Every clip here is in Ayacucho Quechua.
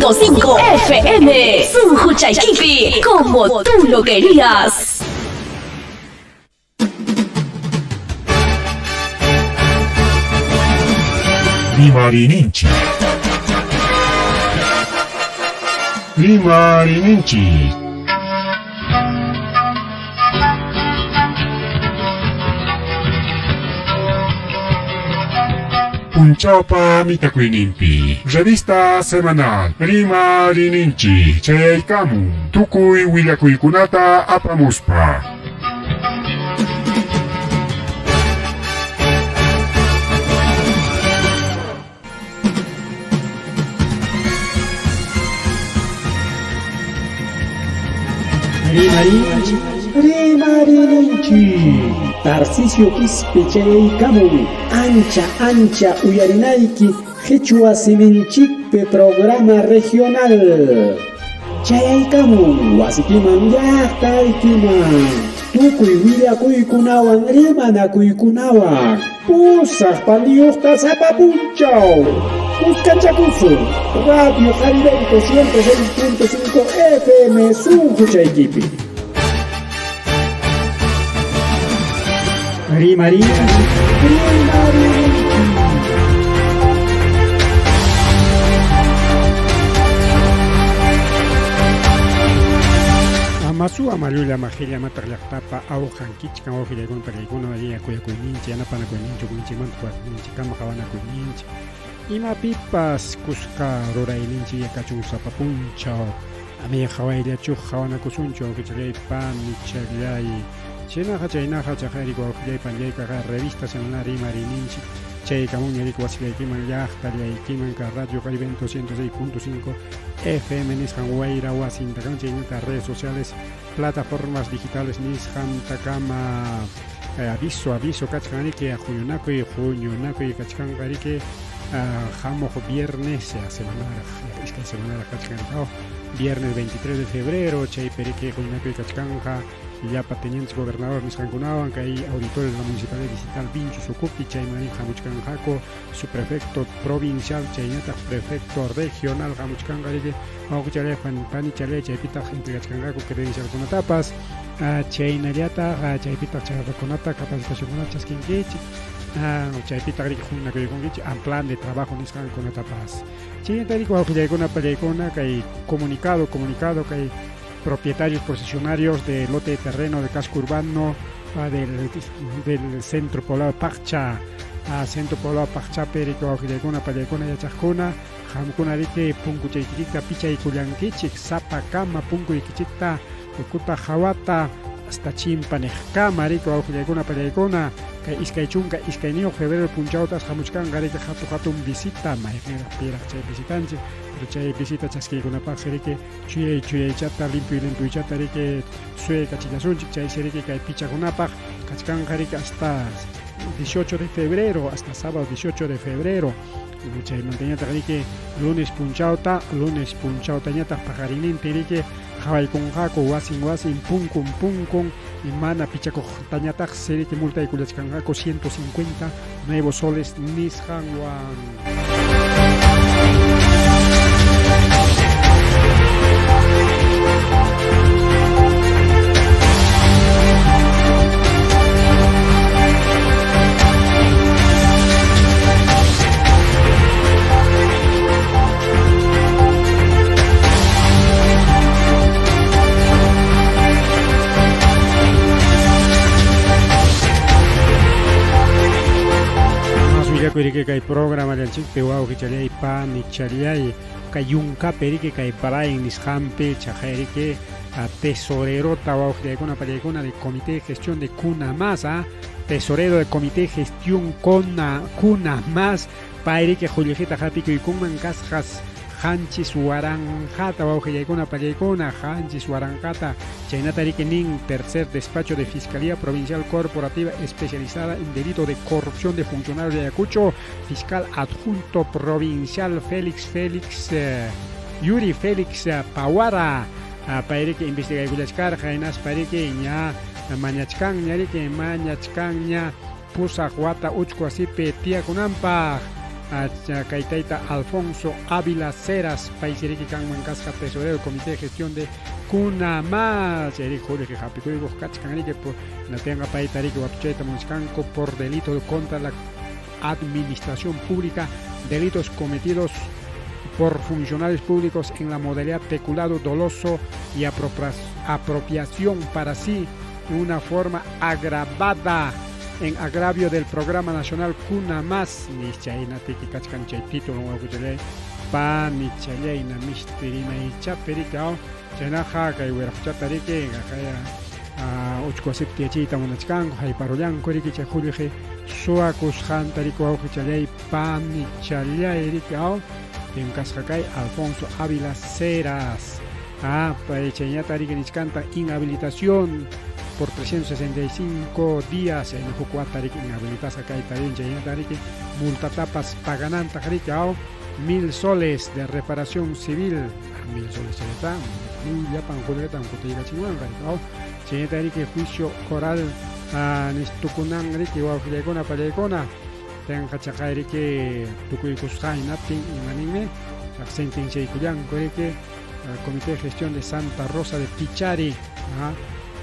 106.5 FM. Sunquchaykipi, como tú lo querías. Rimarininchik. Rimarininchik. Punchawpa mitakuyninpi. Revista semanal Rimarininchik chayaykamun tukuy willakuykunata apamuspa. Rimarinchik, rimarininchik. Tarcisio Quispe chayaykamun ancha ancha uyarinayki Qichwa siminchikpi programa regional. Chayaykamun wasikiman llaqtaykiman. Tukuy willakuykunawan rimanakuykunawan pusaq paliyuqta sapa punchaw. Kuskanchakusun Radio Jarivento 106.5 FM sunquchaykipi. Rimarinchik, rimarinchik. Amasu amallulla majilla mataq llaqtapa awqan kichkan wawqillaykuna pallaykuna allinya kuyakuyninchik yanapanakuyninchik ukninchikmanta qawakninchik kama qawanakuyninchik imapipas kuska rurayninchik kachun sapa punchaw amaya qawayllachu qawanakusunchu wawqichallay panichallay chaynaqa chaynaqa chaqayriku wawqillay panllaykaqa revista semanal rimarininchik chaykamunña riku wasillaykiman llaqtallaykiman ka Radio Carivento 106.5 FM nisqan wayra wasintakama chaynata redes sociales plataformas digitales nisqantakama aviso aviso kachkan riki huñunakuy huñunakuy kachkanqa riki hamuq viernes semanaraq iskay semanaraq kachkan viernes 23 de febrero chaypi riki huñunakuy kachkanqa llapa tenientes gobernador nisqankunawan kay auditores de la municipalidad distrital Vinchus ukupi chayman hamuchkanqaku su prefecto provincial chaynataq prefecto regional hamuchkanqa riki wawqichalay panichalay chaypitaq entregachkanqaku credencialkunatapas chaynallataq chaypitaq charlakunata capacitacionkunata chaskinkichik chaypitaq riki huñunakuykunkichik a plan de trabajo nisqankunatapas chaynata riki wawqillaykuna pallaykuna kay comunicado comunicado kay propietarios posesionarios de lote de terreno de casco urbano del, del centro poblado Paccha centro poblado Pacchapi riki wawqillaykuna pallaykuna yachaqkuna qamkuna riki punkuchaykichikta pichaykullankichik sapakama punkuykichikta ukuta hawata hasta chimpa niqkama riki wawqillaykuna pallaykuna kay 22 febrero punchawtas hamuchkanqa riki hatu hatun visita mayqinraq piraq chay visitanchik pero chay visita chaskiykunapaqsi riki chuyay chuyaychata limpuy limpuychata riki suyaykachillasunchik chaysi riki kay pichakunapaq kachkanqa riki hasta 18 de febrero hasta sábado 18 de febrero chaymantañataq riki lunes punchawta lunes punchawtañataq paqarinintin riki qhawaykunqaku wasin wasin punkun punkun y mana pichakuqtañataqsi riki multaykullachkanqaku 150 nuevos soles nisqanwan. Más willakuy riki kay programa llanchikpi wawqichallay panichallay kay yunkapi riki kay Brian nisqanpi chaqay riki tesorerota wawqillaykuna pallaykuna de comité de gestión de Cuna Más tesorero de comité de gestión Cuna Más pay riki qullqita hap'ikuykunman kasqas qanchis waranqata wawqillaykuna pallaykuna qanchis waranqata chaynata riki nin tercer despacho de Fiscalía Provincial Corporativa especializada en delito de corrupción de funcionarios de Ayacucho, fiscal adjunto provincial Félix Félix Yuri Félix Pawara pay riki investigaykullachkarqa hinaspa riki ña mañachkanña riki mañachkanña pusaq wata uchku wasipi tiyakunanpaq. Kay tayta Alfonso Ávila Ceras, paysiriki kanman kasqa tesorero Comité de Gestión de Kunamás, chayriki qullqi hapikuykuq kachkan riki, hinaptinqa payta riki watuchayta munachkanku por delito contra la administración pública, delitos cometidos por funcionarios públicos en la modalidad peculado, doloso y apropiación para sí en una forma agravada en agravio del Programa Nacional Cuna Más. Nichaynatiki kachkan chay título wawqichalay panichallayna mistirinaychapi riki aw chaynaqa kay wiraqchata riki kaya uchku wasipi tiyachiyta munachkanku hayparullanku riki chay qullqi suwakusqanta riki wawqichalay panichalay riki aw pim kasqa kay Alfonso Ávila Ceras. Pay chayñata riki nichkanta inhabilitación por 365 días chayna huk wata riki inhabilitasqa kayta rin chayñata riki multatapas paganantaq riki aw 1000 soles de reparación civil, 1000 soles chayta llapan qullqitam kutiykachinwanqa riki aw chayñata riki juicio oral nistukunan riki wawqillaykuna pallaykuna tenqa chaqay riki tukuykusqa hinaptin imaninmi sentenciaykullanku riki Comité de Gestión de Santa Rosa de Pichari,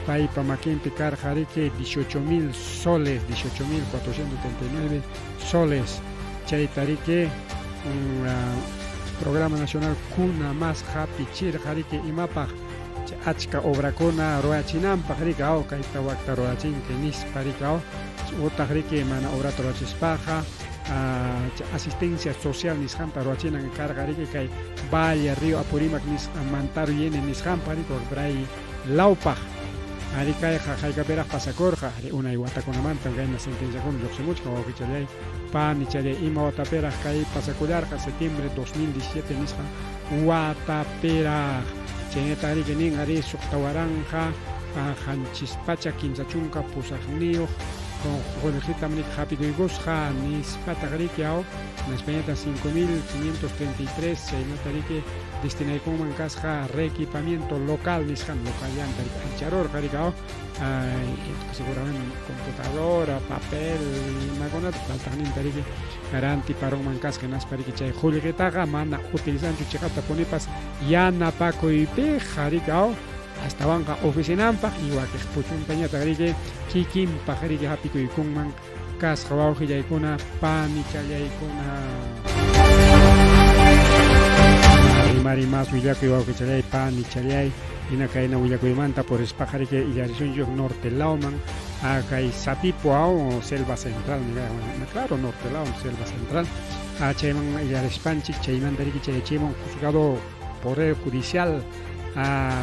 paypa makinpi karqa riki 18,000 soles, 18,439 soles, chayta riki Programa Nacional Cuna Más hapichirqa riki imapaq achka obrakuna ruwachinanpaq riki aw kayta wakta ruwachinki nispa riki aw utaq riki mana obrata ruwachispaqa asistencia social nisqanta ruwachinan karqa riki kay Valle Río Apurímac nisqa Mantaro Yene nisqanpaq riki Bray lawpaq ari kayqa haykapiraq pasakurqa ari unay watakunamanta kayna sentenciakuna lluqsimuchkan wawqichallay panichalay ima watapiraq kay pasakullarqa septiembre 2017 nisqa watapiraq chaynataq riki nin ari suqta waranqa 738 qullqitam riki hapikuykusqa nispataq riki aw hinaspañataq 5,533 chaynata riki destinaykunman kasqa reequipamiento local nisqan locallanta riki allicharurqa riki aw seguramente computadora, papel imakunata faltaqninta riki rantiparunman kasqa hinaspa riki chay qullqitaqa mana utilizanchu chiqaptapunipas yanapakuypiqa riki aw astawanqa oficinanpaq y wakiq puchuntañataq riki kikinpaq riki hapikuykunman kasqa wawqillaykuna panichallaykuna. Rimari mas willakuy wawqichallay panichallay hina kayna willakuymanta purispaqa riki illarisunchik norte lawman kay Satipo aw selva central claro norte law selva central chayman illarispanchik chaymanta riki chayachimun juzgado poder judicial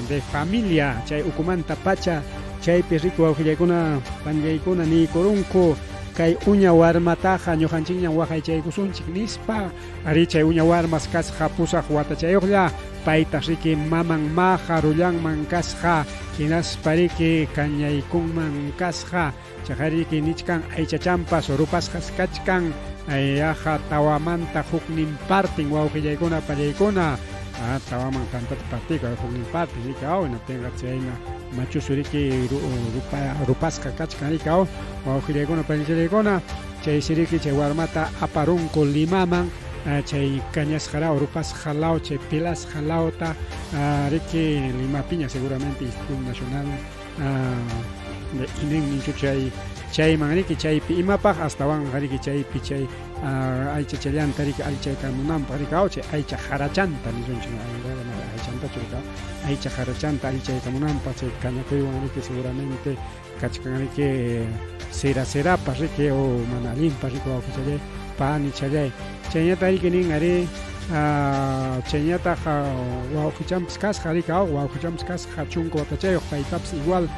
de familia chay ukumanta pacha chaypi riki wawqillaykuna panillaykuna niykurunku kay uña warmataqa ñuqanchikñam waqaychaykusunchik nispa ari chay uña warmas kasqa pusaq watachayuqlla paytaq riki maman maqa rullanman kasqa hinaspa riki kañaykunman kasqa chaqariki nichkan aychachampas rupasqas kachkan yaqa tawamanta huknin partin wawqillaykuna pallaykuna tawaman tantata partiyku huknin partin riki aw hinaptinqa chayna machusu riki rupasqa kachkan riki aw wawqillaykuna pallaykuna chaysi riki chay warmata aparunku Limaman chay kañasqaraw rupasqa law chay pilasqa lawta riki Limapiña seguramente Instituto Nacional de INEN ninchu chay chayman riki chaypi imapaq astawanqa riki chaypi chay aychachallanta riki allichaykamunanpaq riki aw chay aycha harachanta nisunchik aychantachu riki aycha harachanta allichaykamunanpaq chay kañakuywan riki seguramente kachkan riki sera serapas riki o mana allinpas riki wawqichallay panichallay chayñataq riki nin ari chayñataq wawqichampas kasqa riki aw wawqichampas kasqa chunka watachayuq paytapas igual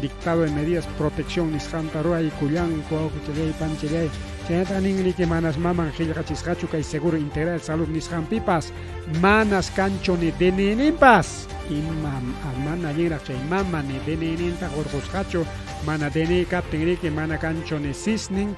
dictado de medidas protección nisqanta ruwaykullanku wawqichallay panichallay chaynataq nin riki manas maman qillqachisqachu kay seguro integral salud nisqanpipas manas kanchu ni DNIninpas ima mana allinraq chay mama ni DNIninta hurqusqachu mana DNI kaptin riki mana kanchu ni SISnin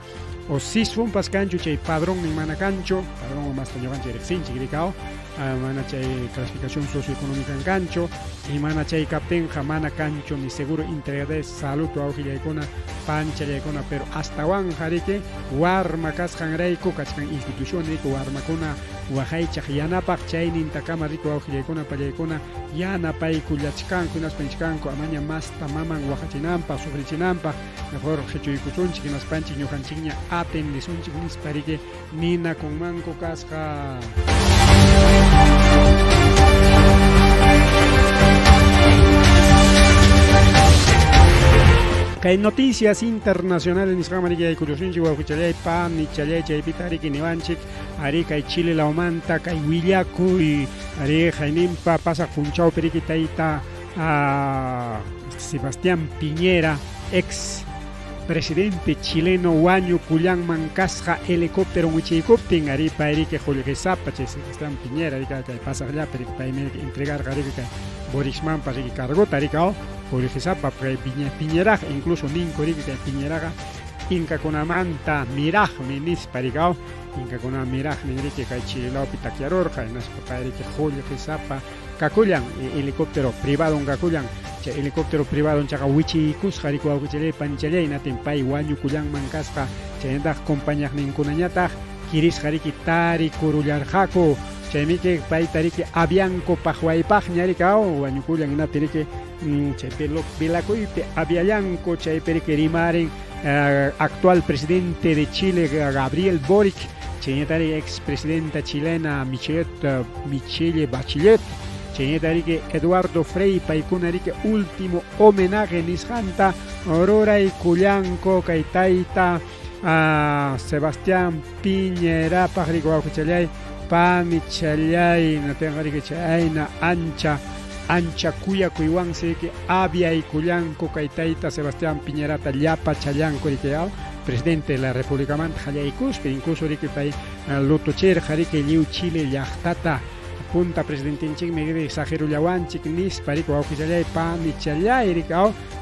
o SISFUNpas kanchu chay padronnin mana kanchu padronwan masta ñuqanchik riqsinchik riki aw Mana chay clasificación socioeconómica kanchu y mana chay kaptinqa mana kanchu ni seguro integral de salud wawqillaykuna panchallaykuna pero astawanqa riki warma kasqanrayku kachkan institución riki warmakuna waqaychaq yanapaq chaynintakama riki wawqillaykuna pallaykuna yanapaykullachkanku hinaspa nichkanku amaña masta maman waqachinanpaq sufrichinanpaq mejor qichuykusunchik hinaspanchik ñuqanchikña atendisunchik nispa riki ninakunmanku kasqa. Kay noticias internacionales nisqanman riki yaykullusunchik wawqichallay panichallay chaypita riki niwanchik ari kay Chile lawmanta kay willakuy ari hayninpa pasaq punchawpi riki tayta Sebastián Piñera ex presidente chileno wañukullanman kasqa helicóptero wichiykuptin ari pay riki qullqisapa chay Sebastián Piñera riki kay pasaqllapi riki paymi riki entregarqa riki kay Boricmanpas riki cargota riki qullqisapa kay Piñeraqa incluso ninku riki kay Piñeraqa inkakunamanta miraqmi nispa riki inkakuna miraqmi riki kay Chile lawpi takyarurqa hinaspa pay riki qullqisapa kakullan helicóptero privadon kakullan chay helicóptero privadon chaqa wichiykusqa riki wawqichallay panichallay hinatin pay wañukullanman kasqa chaynataq compañaqninkunañataq kirisqa riki tarikurullarqaku chaymiki payta riki avianco paqwaypaqña riki wañukullan hinaptin riki chay velakuypi aviallanku chaypi riki rimarin actual presidente de Chile Gabriel Boric chaynataq ex presidenta chilena Michelle Bachelet chaynataq riki Eduardo Frei paykuna riki último homenaje nisqanta ruraykullanku kay tayta Sebastián Piñerapaq riki wawqichallay panichallay natinqa riki chayna ancha ancha kuyakuywansi riki aviaykullanku kay tayta Sebastián Piñerata llapachallanku riki presidente de la Repúblicamanta qallaykuspa incluso riki pay lutuchirqa riki lliw Chile llaqtata punta presidentenchikmi saqirullawanchik nispa riki wawqichallay panichallay riki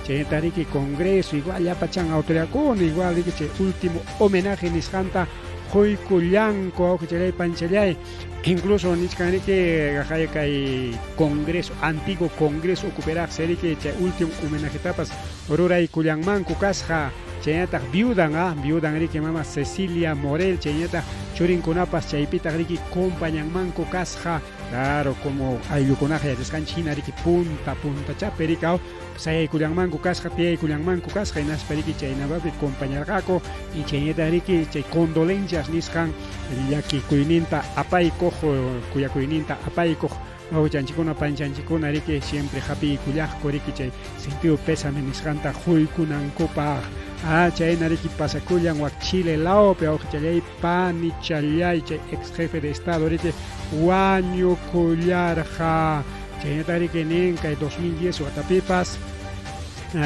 chaynata riki Congreso igual llapachan autoridadkuna igual riki chay último homenaje nisqanta quykullanku wawqichallay panichallay incluso nichkan riki kay Congreso antiguo Congreso ukupiraqsi riki chay último homenajetapas ruraykullanmanku kasqa chaynataq viudan viudan riki mama Cecilia Morel chaynataq churinkunapas chaypitaq riki compañanmanku kasqa claro como ayllukunaqa yachasqanchik hina riki punta puntachapi riki sayaykullanmanku kasqa tiyaykullanmanku kasqa hinaspa riki chaynapapi compañarqaku y chaynataq riki chay condolencias nisqan llakikuyninta apaykuq kuyakuyninta apaykuq wawchanchikkuna panchanchikkuna riki siempre hapiykullaqku riki chay sentido pésame nisqanta quykunankupaq chayna riki pasakullan wak Chile lawpi wawqichallay panichallay chay ex jefe de estado riki wañukullarqa chaynataq riki nin kay 2010 watapipas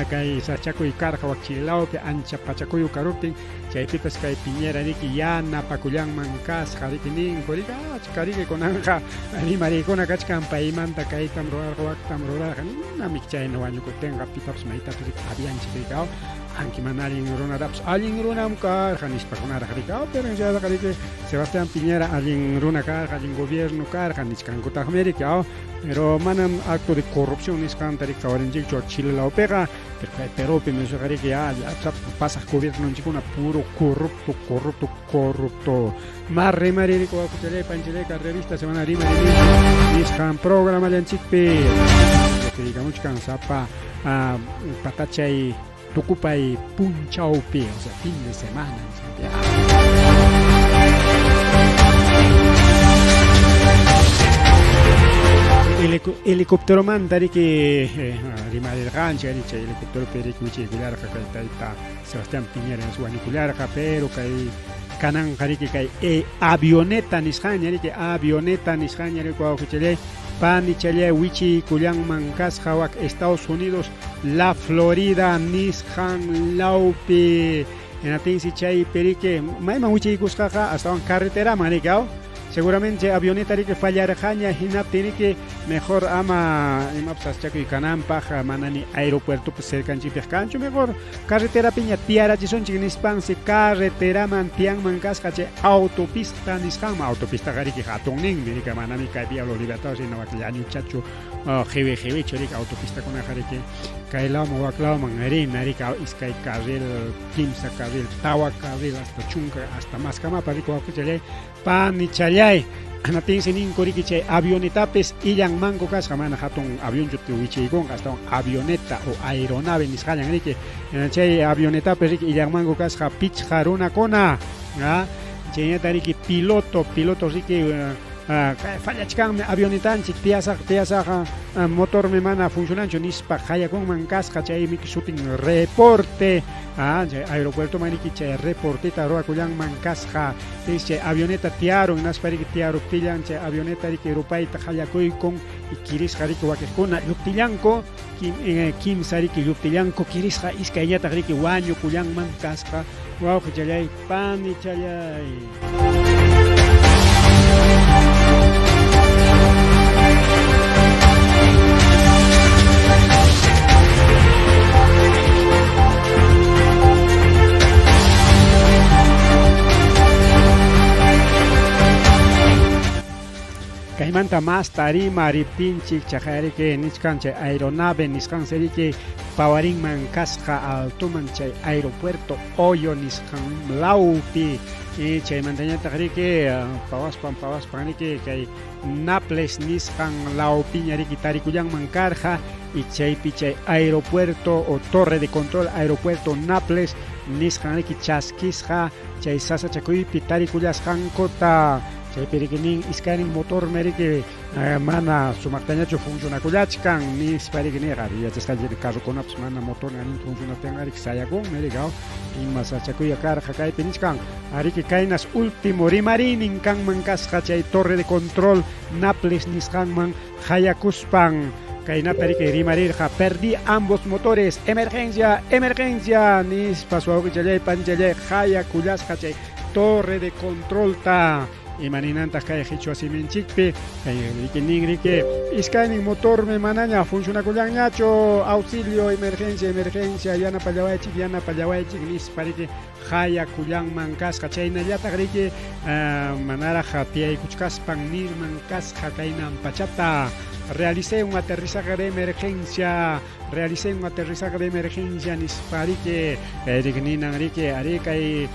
kay sachakuy karqa wak Chile lawpi ancha pachakuyu karuptin chaypipas kay Piñera riki yanapakullanman kasqa riki ninku riki achka riki kunanqa rimarikuna kachkan paymanta kaytam rurarqa waktam rurarqa ninamik chayna wañukuptinqa pitapas maytapas riki avianchik riki anki mana allin runatapas allin runam karqa nispakunaraq riki pero chaytaqa riki Sebastián Piñera allin runa karqa allin gobierno karqa nichkankutaqmi riki pero manam acto de corrupción nisqanta riki qawarinchikchu Chile lawpiqa pero kay Perupi nisqa riki pasaq gobiernonchikkuna puro corrupto corrupto corrupto mar rimari riki wawqichallay panchallay revista semana rimari nisqan programallanchikpi llakirikamuchkan sapa patachay tukupay punchawpi o sea fin de semana helicópteromanta riki rimarirqanchik ari chay helicópteropi riki wichiykullarqa kay tayta Sebastián Piñera wañukullarqa pero kay kananqa riki kay avioneta nisqaña riki avioneta nisqaña riki wawqichallay panichallay wichiykullanman kasqa wak Estados Unidos la Florida nisqan lawpi hinatinsi chaypi riki mayman wichiykusqaqa astawan carreteraman riki. Seguramente avioneta riki fallarqaña hinaptin riki mejor ama imapas sasachakuy kananpaq mana ni aeropuertopas cercanchikpiq kanchu, mejor carreterapiña tiyarachisunchik nispansi carreteraman tiyanman kasqa chay autopista nisqanman. Autopistaqa riki hatunninmi riki, manami kay Vía Los Libertadores hina wak llañuchachu qiwi qiwichu riki autopistakunaqa riki kay lawman wak lawman rina riki iskay carril, kimsa carril, tawa carril hasta chunka hasta maskamapa riki wawqichallay panichallay. Hinaptinsi ninku riki chay avionetapis illanmanku kasqa, mana hatun avionchu wichiykunqa, astawan avioneta o aeronave nisqallan riki. Chay avionetapis riki illanmanku kasqa pichqa runakuna, chaynata riki piloto riki fallachkanmi avionetanchik, tiyasaq motormi mana funcionanchu nispa qayakunman kasqa, chaymi sutin reporte. Chay aeropuertoman riki chay reporteta ruwakullanman kasqa. Chay avioneta tiyarun, hinaspa riki tiyaruptillan chay avioneta riki rupayta qallakuykun y kirisqa riki wakiqkuna lluptillanku, kimsa riki lluptillanku kirisqa, iskayñataq riki wañukullanman kasqa. Wawqichallay panichallay. Kaymanta masta rimariptinchik chaqayriki nichkan chay aeronave nisqansi riki pawarinman kasqa altoman chay aeropuerto Hoyo nisqan lawpi, chaymantañataq riki pawaspan riki kay Naples nisqan lawpiña riki tarikullanman karqa, y chaypi chay aeropuerto o torre de control aeropuerto Naples nisqan riki chaskisqa chay sasachakuypi tarikullasqankuta. Chaypi riki nin iskaynin motormi riki mana sumaqtañachu funcionakullachkan nispa riki niqa yachasqanchik carrokunapas mana motor allinta funcionaptinqa riki sayakunmi riki ima sasachakuya karqa kaypi nichkan. Riki kaynas último rimariynin kanman kasqa chay torre de control Naples nisqanman hayakuspan. Kaynata riki rimarirqa: perdí ambos motores, emergencia, emergencia nispa wawqichallay panichallay hayakullasqa chay torre de controlta. Imaninantaq kay qichwa siminchikpi kay riki nin riki iskaynin motormi manaña funcionakullanñachu, auxilio, emergencia, emergencia, yanapallawaychik, yanapallawaychik nispa riki hayakullanman kasqa. Chaynallataq riki manaraq tiyaykuchkaspan nirman kasqa kaynan pachata: realicé un aterrizaje de emergencia, realicé un aterrizaje de emergencia nispa riki riki ninan riki ari kay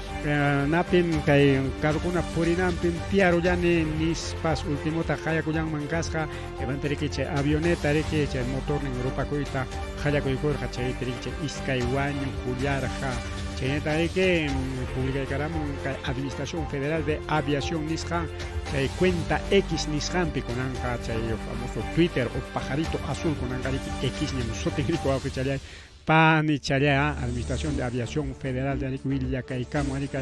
napim kay carrokuna purinanpim tiyarullani nispas ultimota hayakullanman kasqa. Chaymanta riki chay avioneta riki chay motornin rupakuyta hallakuykurqa, chaypi riki chay iskay wañukullarqa. Chaynata riki publicaykaramun kay Administración Federal de Aviación nisqan chay cuenta X nisqanpi kunanqa chay famoso Twitter o pajarito azul kunanqa riki X ñam sutin riki wawqichallay panichallay Administración de Aviación Federal de riki willakaykamun riki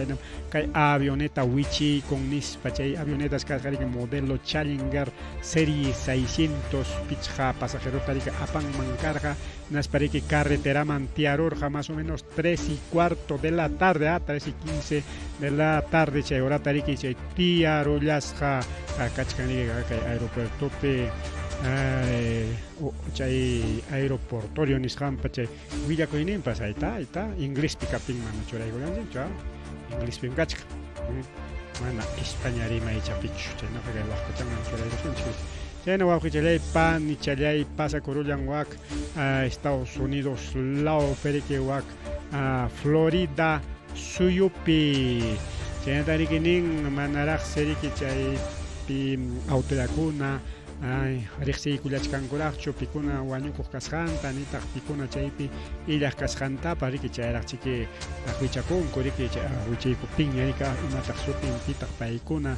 kay avioneta wichiykun nispa. Chay avionetas kasqa riki modelo Challenger serie 600 pichqa pasajerota riki apanman karqa. Hinaspa riki carreteraman tiyarurqa más o menos 3:15 de la tarde, 3:15 de la tarde chay horata riki chay tiyarullasqa kachkan riki kay aeropuertopi chay aeroportorio nisqanpa chay willakuyninpas ahí está inglespi kaptin mana churaykullanchikchu, inglespim kachkan, mana España rimaychapichu, chaynaqa kay waqtachanman churaykusunchik. Chayna wawqichallay panichallay pasakurullan wak Estados Unidos lawpi riki wak Florida suyupi. Chaynata riki nin manaraqsi riki chaypi autoridadkuna riqsiykullachkankuraqchu pikuna wañukuq kasqanta nitaq pikuna chaypi illaq kasqantapas riki chayraqchiki wichakunku riki wichaykuptinña riki imataq sutin pitaq paykuna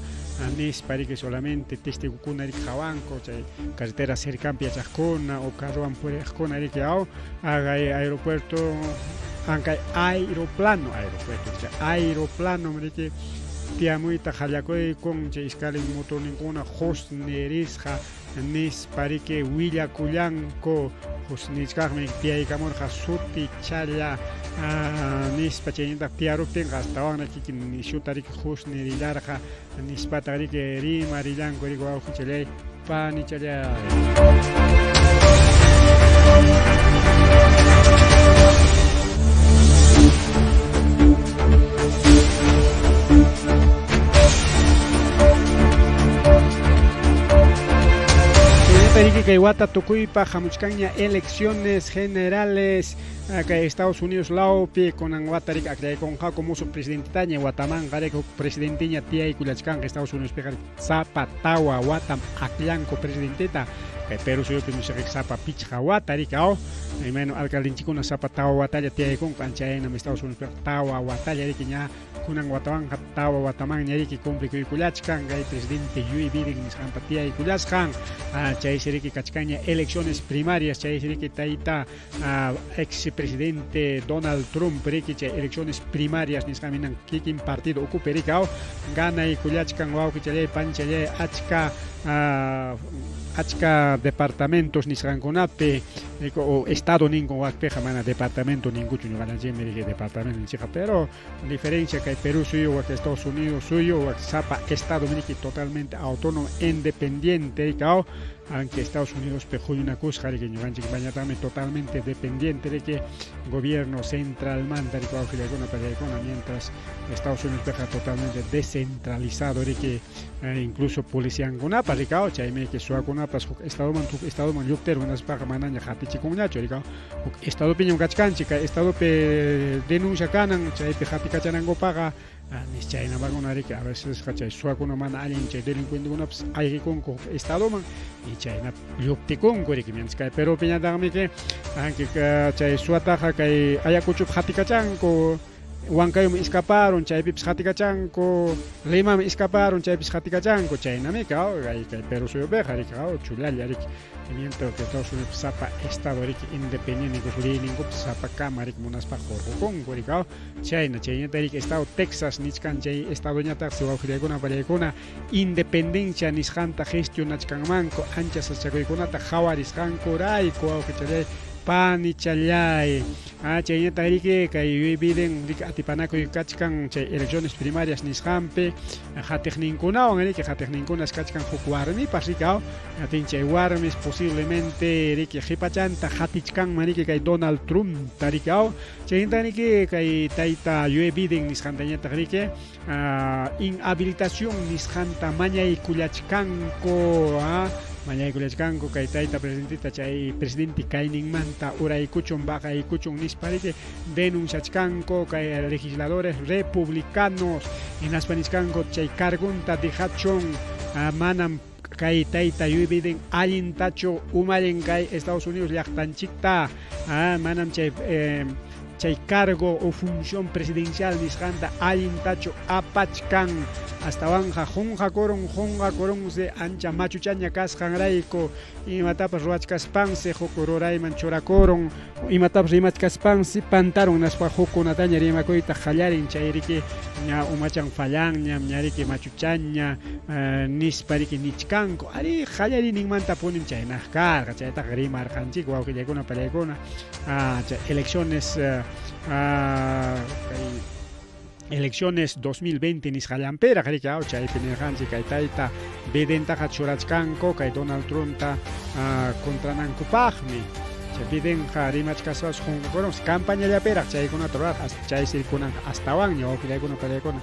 nispa riki solamente testigokuna riki qawanku chay carretera cercanpi yachaqkuna o carrowan puriqkuna riki aw aeropuerto ankay aeroplano aeropuerto chay aeroplano riki tiyamuyta qallakuykun chay iskaynin motorninkuna qusnirisqa nispa riki willakullanku. Qusnichkaqmi tiyaykamurqa suti challa Nispa chaynataq tiyaruptinqa astawanraq kikin nishuta riki husnirillarqa nispataq riki rimarillanku riki wawqichallay panichallay. Chaynata riki kay wata tukuypaq hamuchkanña elecciones generales kay Estados Unidos lawpi kunan wata riki akllaykunqaku musuq presidentetaña watamanqa riki huk presidenteña tiyaykullachkanqa Estados Uniospiqa sapa tawa watam akllanku presidenteta kay Perú suyupi nisqayki sapa pichqa wata riki aw imayna alcaldenchikuna sapa tawa watalla tiyaykunku ancha aynam Estados Uniospiqa tawa watalla riki ña kunan watawanqa tawa watamanña riki cumplikuykullachkan kay presidente Joe Biden nisqanpa tiyaykullasqan chaysi riki kachkanña elecciones primarias chaysi riki tayta ex presidente Donald Trump riki chay elecciones primarias nisqanmi nan kikin partido ukupi riki aw ganaykullachkan wawqichallay panchallay achka achka departamentos nisqankunapi o estado ninku wakpiqa mana departamento ninkuchu ñuqallanchikmi riki departamento ninchikqa pero diferencia kay Perú suyu wak Estados Unidos suyu wak sapa estado riki totalmente autónomo independiente riki aw aunque Estados Unidos pe huñunakusqa riki ñuqanchik mañataqmi totalmente dependiente riki gobierno centralmanta riki wawqillaykuna pallaykuna mientras Estados Unidos piqa totalmente descentralizado riki incluso policiankunapas riki aw chaymi riki suwakunapas huk estadoman huk estadoman lluptiru hinaspaqa manaña hap'ichikunñachu riki aw huk estadopiñam kachkanchik kay estadopi denuncia kanan chaypi hap'ikachanankupaqa nis chaynapakuna riki a vecesqa chay suwakuna mana allin chay delincuentekunapas ayqikunku huk estadoman y chayna lluptikunku riki mientras kay Perupiñataqmi que anque chay suwataqa kay Ayacuchopi hatikachanku Huancayoman escaparon chaypipas hatikachanku Limaman escaparon chaypis hatikachanku chaynami kay kay Perú suyupiqa riki chullalla riki mientras que Estados Unidos sapa estado riki independiente incluso leyninkupas sapakama riki munaspaqa hurqukunku riki chayna chaynata riki estado Texas nichkan chay estadoñataqsi wawqillaykuna pallaykuna independencia nisqanta gestionachkanmanku ancha sasachakuykunata qhawarisqankurayku wawqichallay panichallay chaynataq riki kay Joe Biden riki atipanakuy kachkan chay elecciones primarias nisqanpi qatiqninkunawan riki qatiqninkunas kachkan huk warmipas riki aw atin chay warmis posiblemente riki qhipachanta qatichkanman riki kay Donald Trumpta riki aw chaynataq riki kay tayta Joe Biden nisqantañataq riki inhabilitación nisqanta mañaykullachkanku mañaykullachkanku kay tayta presidenteta chay presidente kayninmanta uraykuchun baqaykuchun nispa riki denunciachkanku kay legisladores republicanos hinaspa nichkanku chay cargunta dejachun manam kay tayta Joe Biden allintachu umallin kay Estados Unidos llaqtanchikta manam chay chay cargo o función presidencial nisqanta allintachu apachkan astawanja qunqakurun qunqakurunsi ancha machuchaña kasqanrayku imatapas ruwachkaspansi huk rurayman churakurun imatapas rimachkaspansi pantarun hinaspa hukkunataña rimakuyta qallarin chay riki ña umachan fallanñam ña riki machuchaña nispa riki nichkanku ari qallariyninmantapunim chaynaq karqa chaytaqa rimarqanchik wawqillaykuna pallaykuna chay elecciones kay elecciones 2020 nisqallanpiraq riki aw chaypi nirqanchik kay tayta Bidentaqa churachkanku kay Donald Trumpta contranankupaqmi chay Bidenqa rimachkaspas qunqakurunsi campañallapiraq chaykunata rurarqa chaysi kunanqa astawanña wawqillaykuna pallaykuna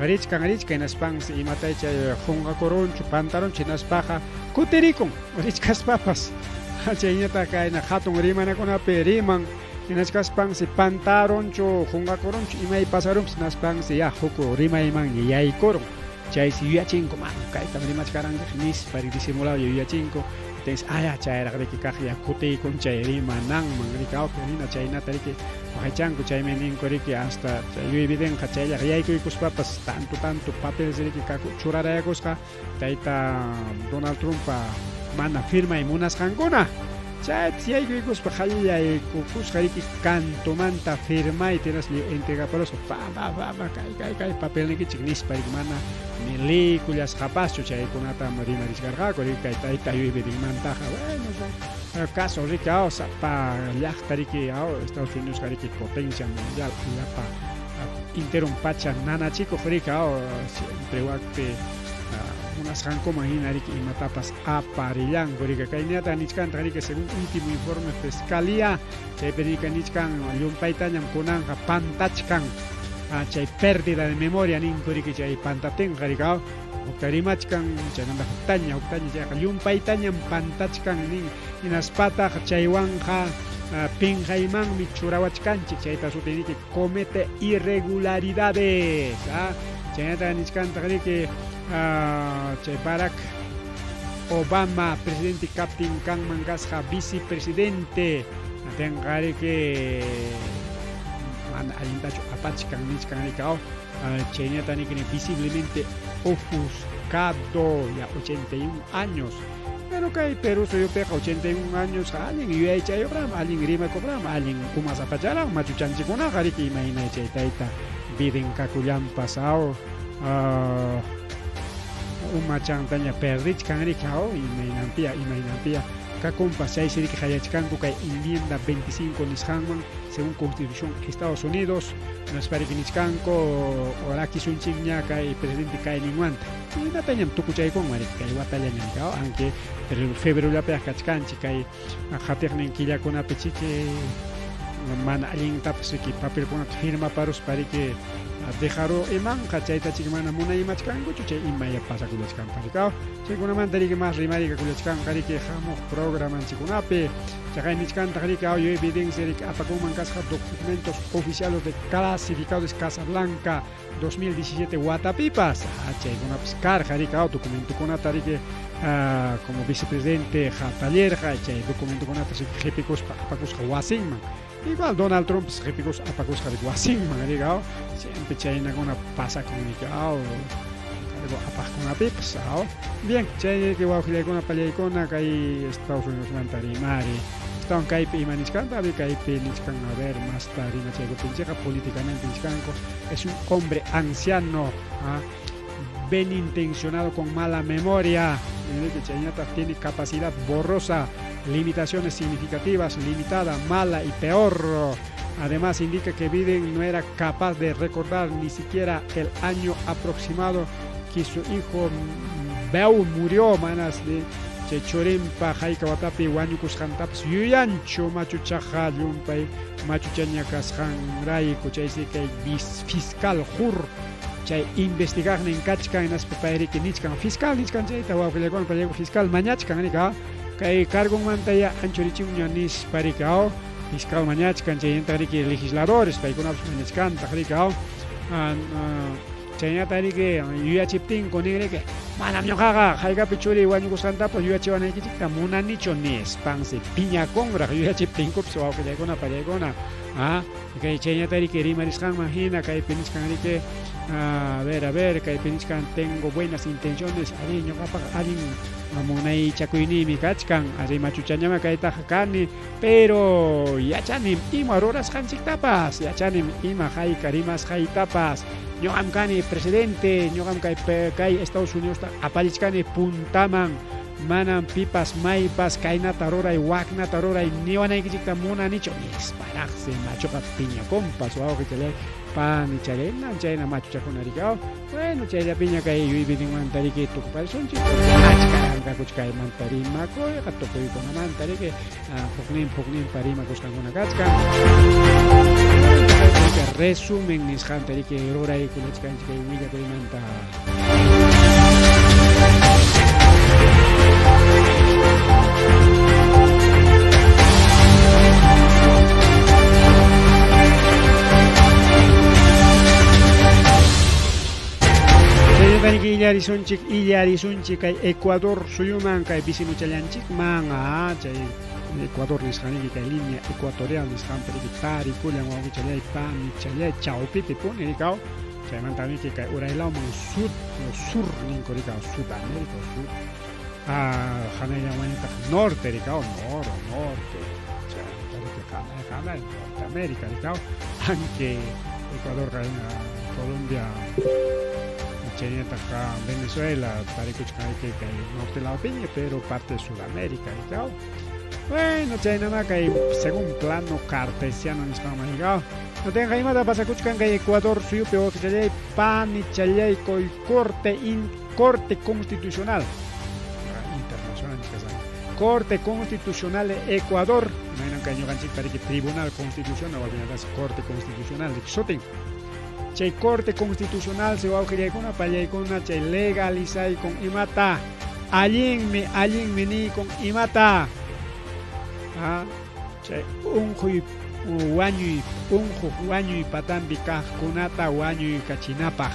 richkan richkan hinaspansi imatay chay qunqakurunchu pantarunchu hinaspaqa kutirikun richkaspapas chayñataq kayna hatun rimanakunapi riman hinachkaspansi pantarunchu qunqakurunchu imay pasarunpas hinaspansi ya huk rimaymanña yaykurun chaysi yuyachinku mana kaytam rimachkaranchik nispa disimulado yuyachinku entonces aya chayraq riki kaqlla kutiykun chay rimananman riki awpi hina chaynata riki waqaychanku chaymi ninku riki hasta chay Joe Bidenqa chayllaqa yaykuykuspapas tanto tanto papeles riki churarayakusqa tayta Donald Trumppa mana firmay munasqankuna. Chaypis yaykuykuspa qallaykukusqa riki kantumanta firmayta hinaspa entregaparusqa pa pa pa pa kay kay kay papelnikichik nispa riki mana ni liykullasqapaschu chaykunatam rimarichkarqaku riki kay tayta Bidenmantaqa. Bueno, son caso riki aw sapa llaqta riki aw Estados Unidosqa riki potencia mundial llapa enteron pacha nanachikuq riki aw siempre wakpi munasqankuman hina riki imatapas aparillanku riki. Kaynata nichkantaq riki según último informe fiscalía chaypi riki nichkan llumpaytañam kunanqa pantachkan chay pérdida de memoria ninku riki chay pantaptinqa riki aw hukta rimachkan chaymanta huktaña huktaña chayqa llumpaytañam pantachkan nin hinaspataq chaywanqa pinqaymanmi churawachkanchik chaypa sutin riki comete irregularidades chaynata nichkantaq riki chay Barack Obama presidente kaptin kanman kasqa vicepresidente atinqa riki mana allintachu apachkan nichkan riki aw chaynata niki visiblemente ofuscado ya 81 años. Pero kay Perú suyupiqa 81 años allin yuyaychayuqram allin rimakuqram allin umasapacharaq machuchanchikkunaqa riki imayna chay tayta Biden kakullanpas aw umachantaña perdichkan riki aw imaynanpiya imaynanpiya kakunpas chaysi riki qayachkanku kay enmienda 25 nisqanman según Constitución Estados Unidos hinaspa riki nichkanku rakisunchikña kay presidente kayninmanta imatañam tukuchaykunman riki kay watallañam aw aunque febrerollapiaq kachkanchik kay qatiqnin killakunapi chiki mana allintapas riki papelkunata firmaparuspa riki dejaru imanqa chayta chiki mana munaymachkankuchu chay imaya pasakullachkanpas riki aw chaykunamanta riki mas rimarikakullachkanqa riki hamuq programanchikkunapi chaqay nichkantaq riki aw evidencia riki apakunman kasqa documentos oficiales de clasificados Casablanca 2017 watapipas chaykunapas karqa riki aw documentokunata riki como vicepresidente hatallerqa chay documentokunata riki qipikuspa apakusqa wasinman igual Donald Trump qipikuspa apakusqa riki wasinman riki aw siempre chaynakuna pasakun riki aw cargo apaqkunapipas aw bien chay riki wawqillaykuna pallaykuna kay Estados Unidosmanta rimari Estaban kaypi ima nichkanta kaypi nichkan a ver masta rimachaykuptinchikqa políticamente nichkanku es un hombre anciano bien intencionado con mala memoria chaynataq tiene capacidad borrosa, limitaciones significativas, limitada, mala y peor. Además indica que Biden no era capaz de recordar ni siquiera el año aproximado que su hijo Beau murió, manas de chay churinpa hayka watapi wañukusqantapas yuyanchu machuchaqa llumpay machuchaña kasqanrayku chaysi kay fiscal Hur chay investigaqnin kachkan hinaspa payriki nichkan fiscal nichkan chayta wawqillaykuna payku fiscal mañachkan rika kay cargonmanta ya anchurichunña nispa rika aw fiscal mañachkan chaynata riki legisladores paykunapas mañachkantaq rika aw chaynata riki yuyachiptinku nin riki manam ñuqaqa haykapi churi wañukusqantapas yuyachiwanaykichikta munanichu nispansi piñakunraq yuyachiptinkupas wawqillaykuna pallaykuna kay chaynata riki rimarisqanman hina kaypi nichkan riki a ver kaypi nichkan tengo buenas intenciones ari ñuqapaq allin munaychakuyniymi kachkan ari machuchañama kaytaqa kani pero yachanim ima rurasqanchiktapas yachanim ima hayka rimasqaytapas ñuqam kani presidente ñuqam kay Estados Unidosta apallichkani puntaman manam pipas maypas kaynata ruray waknata ruray niwanaykichikta munanichu nisparaqsi machuqa piñakunpas wawqichalay panichalay chayna machuchakuna riki aw bueno chayllapiña kay yuyayninmanta riki tukuparisunchik achka llamkakuch kaymanta rimakuyqa tukuykunamanta riki hukninpa hukninpa rimakusqankuna kachkan resumen nisqanta riki ruraykunachkanchik kay willakuymanta. Illarisunchik illarisunchik kay Ecuador suyuman kay vecinuchallanchikman chay Ecuador nisqaniki kay línea ecuatorial nisqanpi riki tarikullan wawqichalay panichalay chawpipi puni rikaw chaymanta riki kay uraylawman sur ninku rikaw Sudamérica sur Hanayllamanñataq norte rikaw, noro, norte, chayta hanay, hanay, Norteamérica rikaw, aunque Ecuador, Colombia, chaynataq Venezuela, tarikuchkan kay norte lawpiña, pero parte de Sudamérica rikaw. Bueno, chaynama kay según plano cartesiano nisqanman rikaw. No tenga imata pasakuchkan kay Ecuador suyupi wawqichalay panichalay corte corte constitucional internacional Corte Constitucional de Ecuador, imaynan kay ñuqanchikpa riki Tribunal Constitucional Corte Constitucional sutin. Chay Corte Constitucional se wawqillaykuna pallaykuna chay legalizaykun imata allinmi allinmi niykun imata chay unquy wañuy unquq wañuy patampi kaqkunata wañuykachinapaq.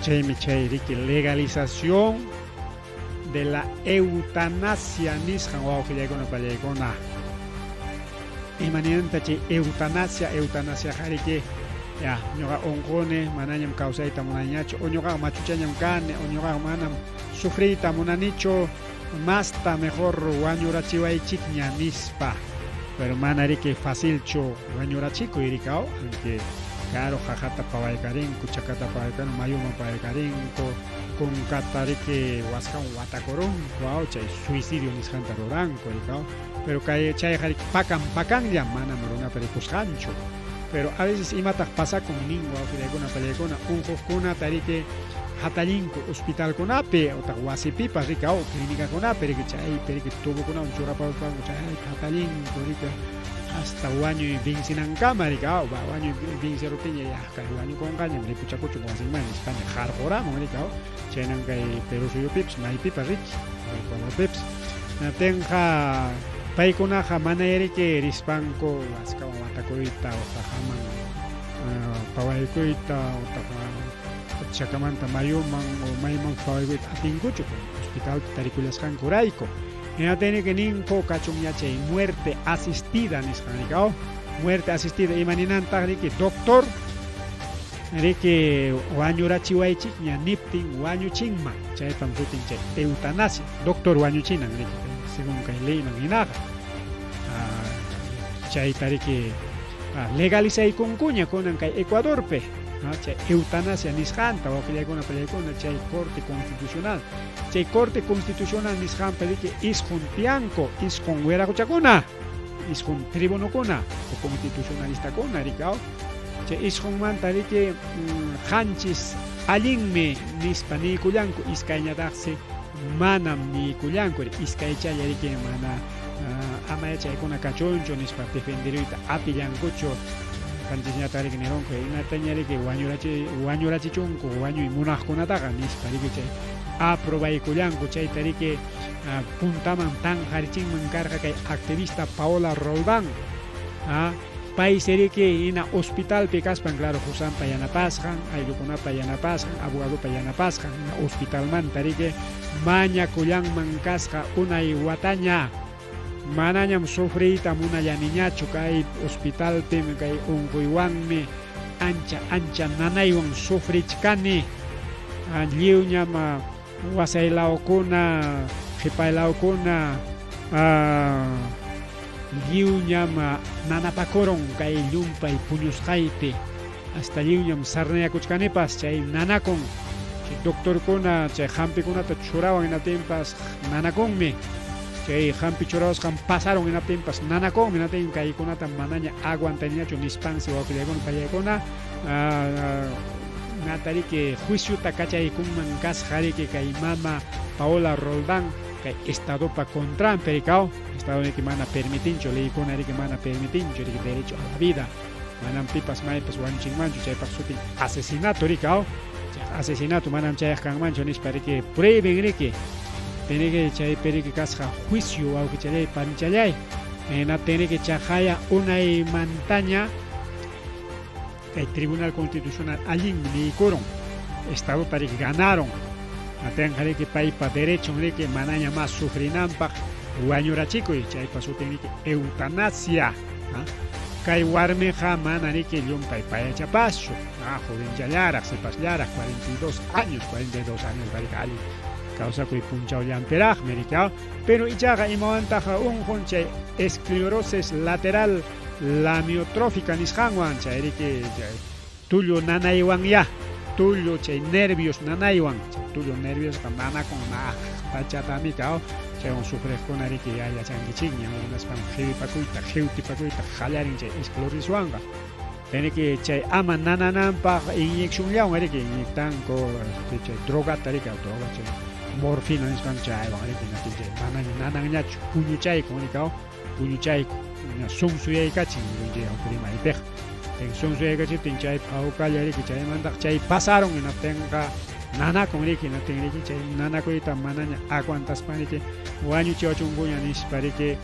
Chaymi chay riki legalización de la eutanasia nisqan wawqillaykuna pallaykuna. Imaninanta chay eutanasia, eutanasia riki ya ñuqa unquni manañam kawsayta munaniñachu o ñuqaqa machuchañam kani o ñuqaqa manam sufriyta munanichu masta mejor wañurachiwaychikña nispa. Pero mana riki facilchu wañurachikuy rikaw, aunque claro jajata pawaykarinku, chakata pawaykarinku, mayuman pawaykarinku, kunkata riki wasqawan watakurunku, aw chay suicidio nisqanta ruranku rikaw. Pero kay chayqa riki pakan pakanlla manam runapa rikusqanchu. Pero a veces imataq pasakun nin wawqillaykuna pallaykuna unquqkunata riki hatallinku hospitalkunapi utaq wasipipas riki aw clínicakunapi riki chaypi riki tubokunawan churapaspanku chaypi hatallinku riki hasta wañuy vencinankama riki aw wañuy venceruptiña ya kay wañukunqañam ripuchakuchun wasinman nispaña qarquramun riki aw chaynan kay Perú suyupipas maypipas riki Ecuadorpipas natinqa paykunaqa mana riki rispanku waskawan watakuyta utaqaman pawaykuyta utaq chakamanta mayuman o mayman pawaykuyta atinkuchu hospitalpi tarikullasqankurayku. Hinaptinmi ninku kachun yachay muerte asistida nisqan rikaw. Muerte asistida imaninantaq riki doctor riki wañurachiwaychikña niptin wañuchinman chaypam sutin chay eutanasia doctor wañuchinan riki según kay leyman hinaqa. Chayta riki legalizaykunkuña kunan kay Ecuadorpi chay eutanasia nisqanta wawqillaykuna pallaykuna chay corte constitucional. Chay corte constitucional nisqanpi riki isqun tiyanku, isqun wiraquchakuna, isqun tribunokuna o constitucionalistakuna rikaw. Chay isqunmanta riki qanchis allinmi nispa niykullanku, iskayñataqsi manam niykullanku, iskaychalla riki mana ama yachaykuna kachunchu nispa defenderuyta atillankuchu. Qanchisñataq riki nirunku hinataña riki wañurachichunku wañuy munaqkunataqa nispa riki chay aprobaykullanku chayta riki puntaman tanqarichinman karqa kay activista Paola Roldán. Paysi riki hina hospitalpi kaspan claro qusanpa yanapasqan, ayllukunapa yanapasqan, abogadopa yanapasqan, hina hospitalmanta riki mañakullanman kasqa unay wataña. Manañam sufriyta munallaniñachu kay hospitalpi kay unquywanmi ancha ancha nanaywan sufrichkani. Lliwñam wasaylawkuna, qipaylawkuna lliwñam nanapakurun kay llumpay puñusqaypi hasta lliwñam sarnayakuchkanipas chay nanakun. Chay doctorkuna chay hampikunata churawan hinaptinpas nanakunmi. Chay hampi churawasqan pasaron hinaptinpas nanakunmi hinaptin kaykunata manaña aguantaniñachu nispansi wawqillaykuna pallaykuna natariki juiciota kachaykunman kasqa riki kay mama Paola Roldán kay estadopa contranpi rikaw. Estado riki mana permitinchu, leykuna riki mana permitinchu riki derecho a la vida. Manam pipas maypas wañuchinmanchu chaypaq sutin asesinato rikaw. Asesinato manam chayaq kanmanchu nispa riki prohíben riki. Teneke chaypi riki kasqa juicio wawqichalay panichalay. Hinaptin chaqaya unaymantaña kay Tribunal Constitucional allinmi niykurun. Estadota riki ganaron. Atenqa riki paypa derechon riki manaña mas sufrinanpaq wañurachikuy chaypa sutin riki eutanasia. Kay warmiqa mana riki llumpay payachapaschu. Jovenchallaraq, sipasllaraq, 42 años, 42 años riki allin. Kawsakuy punchawllanpiraqmi riki, pero ichaqa imawantaq unqun chay esclerosis lateral amiotrófica nisqanwan, chay riki chay tullu nanaywanyá, tullu chay nervios nanaywan, chay tullu nerviosqa nanakun pachatami kaw, chaywan sufriqkuna riki ya yachankichikña, hinaspan qhiwipakuyta, qiwtipakuyta qallarin chay esclerosiswanqa. Riki chay ama nanananpaq inyeccionllawan riki inyectanku chay drogata riki, droga chay morfina nisqan chaywan riki natin chay manaña nananñachu, puñuchaykun riki, puñuchaykun, sunsuyaykachin chay rimaypiqa. Sunsuyaykachiptin chay pawkalla riki chaymantaq chay pasaron hinaptinqa nanakun riki, hinaptin riki chay nanakuyta manaña aguantaspa riki wañuchiwachunkuña nispa riki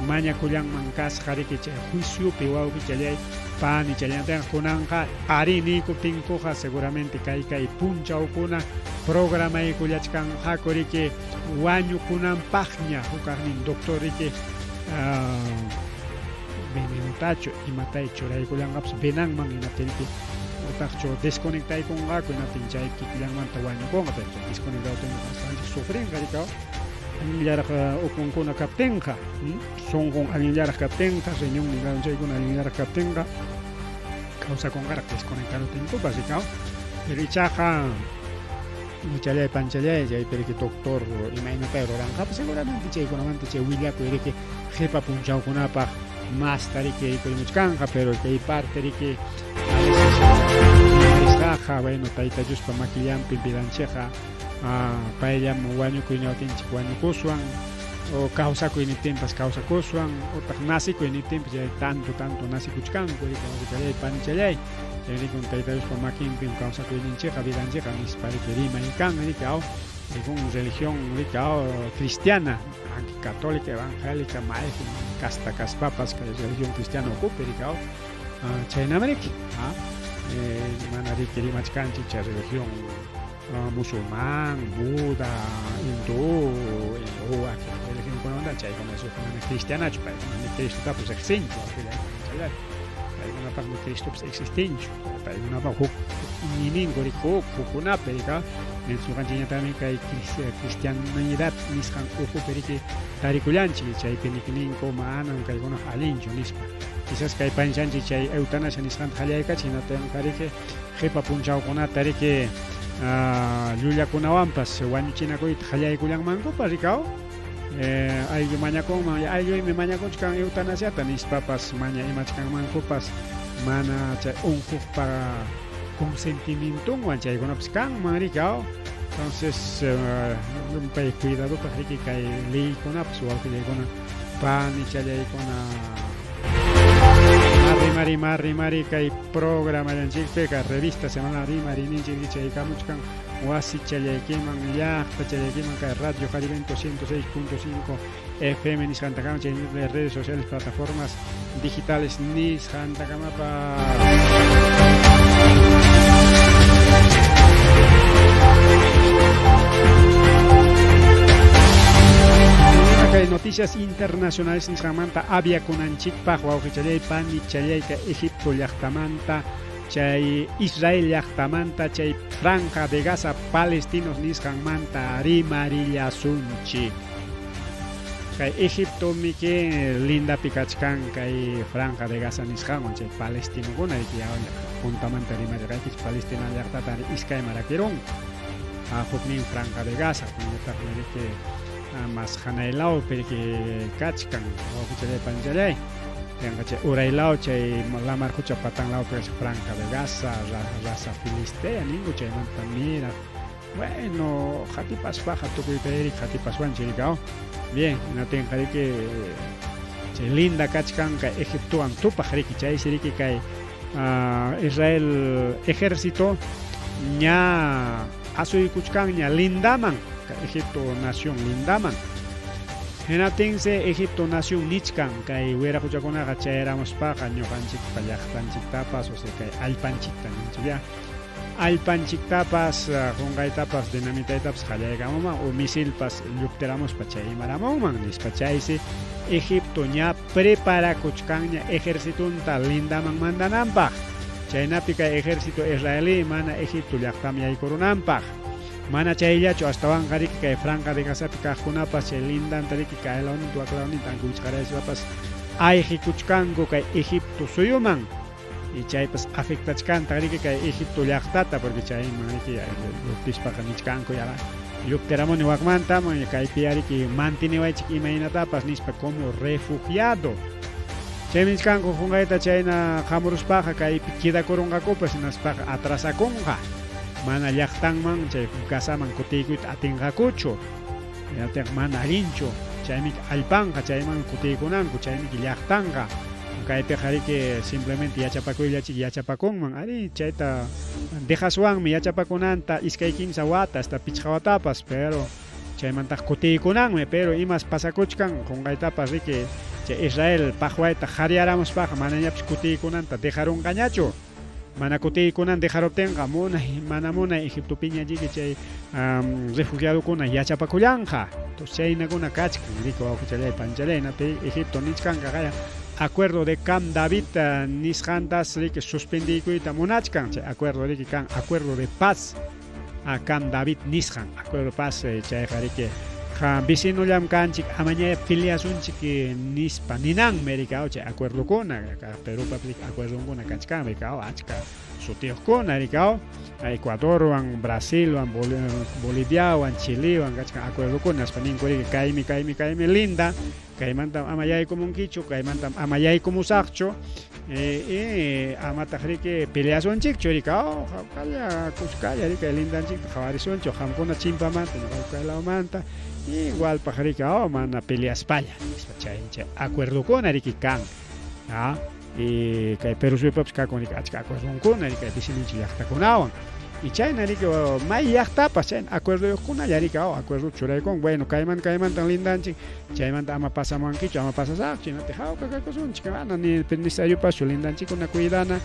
mañakullanman kasqa riki chay juiciopi wawqichallay panichallantinqa kunanqa ari niykuptinkuqa seguramente kay kay punchawkuna programaykullachkanqaku riki wañukunanpaqña hukaqnin doctor riki venenotachu imatay churaykullanqapas venanman hinaptin riki utaqchu desconectaykunqaku hinaptin chay kikillanmanta wañukunqa, pero chay desconectawtinqa astawanchik sufrinqa riki allinllaraq ukunkuna kaptinqa, sunqun allinllaraq kaptinqa, riñonnin chaykuna allinllaraq kaptinqa kawsakunqaraq desconectaruptinkupas riki, pero ichaqa muchallay panchallay chaypi riki doctor imaynatay ruranqapas seguramente chaykunamanta chay willakuy riki qipa punchawkunapaq masta riki rikurimuchkanqa, pero kay parte riki a veces bueno Tayta Diospa makillanpi vidanchikqa payllam wañukuy niwaptinchik wañukuswan o kawsakuy niptinpas kawsakuswan utaq nasikuy niptinpas chay tanto tanto nasikuchkanku riki wawqichallay panichallay chayrikun Tayta Diospa makinpim kawsakuyninchikqa vidanchikqa nispa riki rimay kan riki aw rikun religión riki aw cristiana aunque católica evangélica mayqin casta kaspapas kay religión cristiana ukupi riki aw chaynam riki mana riki rimachkanchik chay religión musulmán, Buda, hindú, wakin religionkunamanta chaykuna mana cristianachu paykuna ni Cristotapas riqsinchu paykunapaq ni Cristopas existinchu paykunapaq huk iñiyninku riki huk hukkunapi riki mientras ñuqanchikñataqmi kay cristianidad nisqan ukhupi riki tarikullanchik chaypi ninku manam kaykunaqa allinchu nispa quizás kay panchanchik chay eutanasia nisqanta qallaykachin hinaptinqa riki qipa punchawkunata riki llullakunawanpas wañuchinakuyta qallaykullanmankupas rikaw ayllu mañakunman aylluymi mañakuchkan eutanasiata nispapas maña imachkanmankupas mana chay unquqpa consentimientonwan chaykunapas kanman rikaw entonces llumpay cuidadopaq riki kay leykunapas wawqillaykuna panichallaykuna rimari rimari kay programallanchikpiqa revista semana rimarininchik chaykamuchkan wasi challaykiman llaqta challaykiman kay Radio Jarivento 106.5 FM nisqantakama chay redes sociales plataformas digitales nisqantakamapas. Kay noticias internacionales nisqanmanta aviakunanchikpaq wawqichallay panichallayka Egipto llaqtamanta chay Israel llaqtamanta chay Franja de Gaza palestinos nisqanmanta rimarillasunchik. Kay Egipto miki lindapi kachkan kay Franja de Gaza nisqanwan chay palestinokuna riki puntamanta rimarirqaykichik Palestina llaqtata iskayman rakirunku huknin Franja de Gaza hukninñataqmi riki mas hanay lawpi riki kachkan wawqichallay panichallay yanqa chay uray law chay lamar qucha patan lawpi kachkan Franja de Gaza raza filistea ninku chaymanta miraq bueno qatipaspaqa tukuyta riki qatipaswanchik riki aw bien hinaptinqa riki chay linda kachkan kay Egiptowan tupaq riki chaysi riki kay Israel ejército ña asuykuchkanña lindaman Egipto nación lindaman hinaptinsi Egipto nación nichkan kay wiraquchakunaqa chayaramuspaqa ñuqanchikpa llaqtanchiktapas o sea kay allpanchikta ninchik ya allpanchiktapas qunqaytapas dinamitaytapas qallaykamunman o misilpas lluptiramuspa chaymaramunman nispa chaysi Egipto ña preparakuchkanña ejercitonta lindaman mandananpaq chaynapi kay ejército israelí mana Egipto llaqtaman yaykurunanpaq. Mana chayllachu astawanqa riki kay Franja de Gazapi kaqkunapas chay lindanta riki kay lawninta wak lawninta anku wichqarayaspapas ayqikuchkanku kay Egipto suyuman. Y chaypas afectachkantaq riki kay Egipto llaqtata porque chayman riki lluptispaqa nichkanku ya lluptiramuni wakmanta kaypi riki manteniwaychik imaynatapas nispa como refugiado. Chaymi nichkanku qunqayta chayna qamuruspaqa kaypi quedakurunqakupas hinaspaqa atrasakunqa. Mana llaqtanman chay Gazaman kutiykuyta atinqakuchu. Hinaptinqa mana allinchu. Chaymi allpanqa chayman kutiykunanku, chaymi llaqtanqa. Kaypiqa riki simplemente yachapakuyllachik yachapakunman. Arí, chayta dejaswanmi yachapakunanta iskay kimsa wata hasta pichqa watapas, pero chaymantaq kutiykunanmi, pero imas pasakuchkan qunqaytapas riki chay Israel paqwayta qhariyaramuspaqa manañapas kutiykunanta dejarunqañachu. Mana kutiykunan dejaruptinqa munay mana munay Egiptopiña riki chay refugiadokuna yachapakullanqa. Entonces chaynakuna kachkan riki wawqichalay panchalay napi Egipto nichkanqa qaya acuerdo de Camp David nisqantas riki suspendiykuyta munachkan chay acuerdo riki kan acuerdo de paz a Camp David nisqan acuerdo de paz chayqa riki vecinollam kanchik amañaya peleasunchik nispa ninanmi riki chay acuerdokuna Perupa acuerdonkuna kachkanmi riki achka sutiyuqkuna riki Ecuadorwan, Brasilwan, Boliviawan, Chilewan kachkan acuerdokuna nispa ninku riki kaymi kaymi kaymi linda kaymantam ama yaykumunkichu kaymantam ama yaykumusaqchu amataq riki peleasunchikchu riki hawkalla kuskalla riki lindanchikta qhawarisunchik qamkuna chimpamanta ñuqayku kay lawmanta igualpaq riki mana peleaspalla nispa chay chay acuerdokuna riki kan y kay Perú suyupipas kakun riki achka acuerdonkuna riki kay vecinonchik llaqtakunawan y chayna riki may llaqtapas chayna acuerdoyuqkunalla riki acuerdo churaykun bueno kayman kaymantan lindanchik chaymanta ama pasamuwankichu ama pasasaqchu hinaptin hawka kakusunchik mana ni necesariopaschu lindanchikkuna cuidana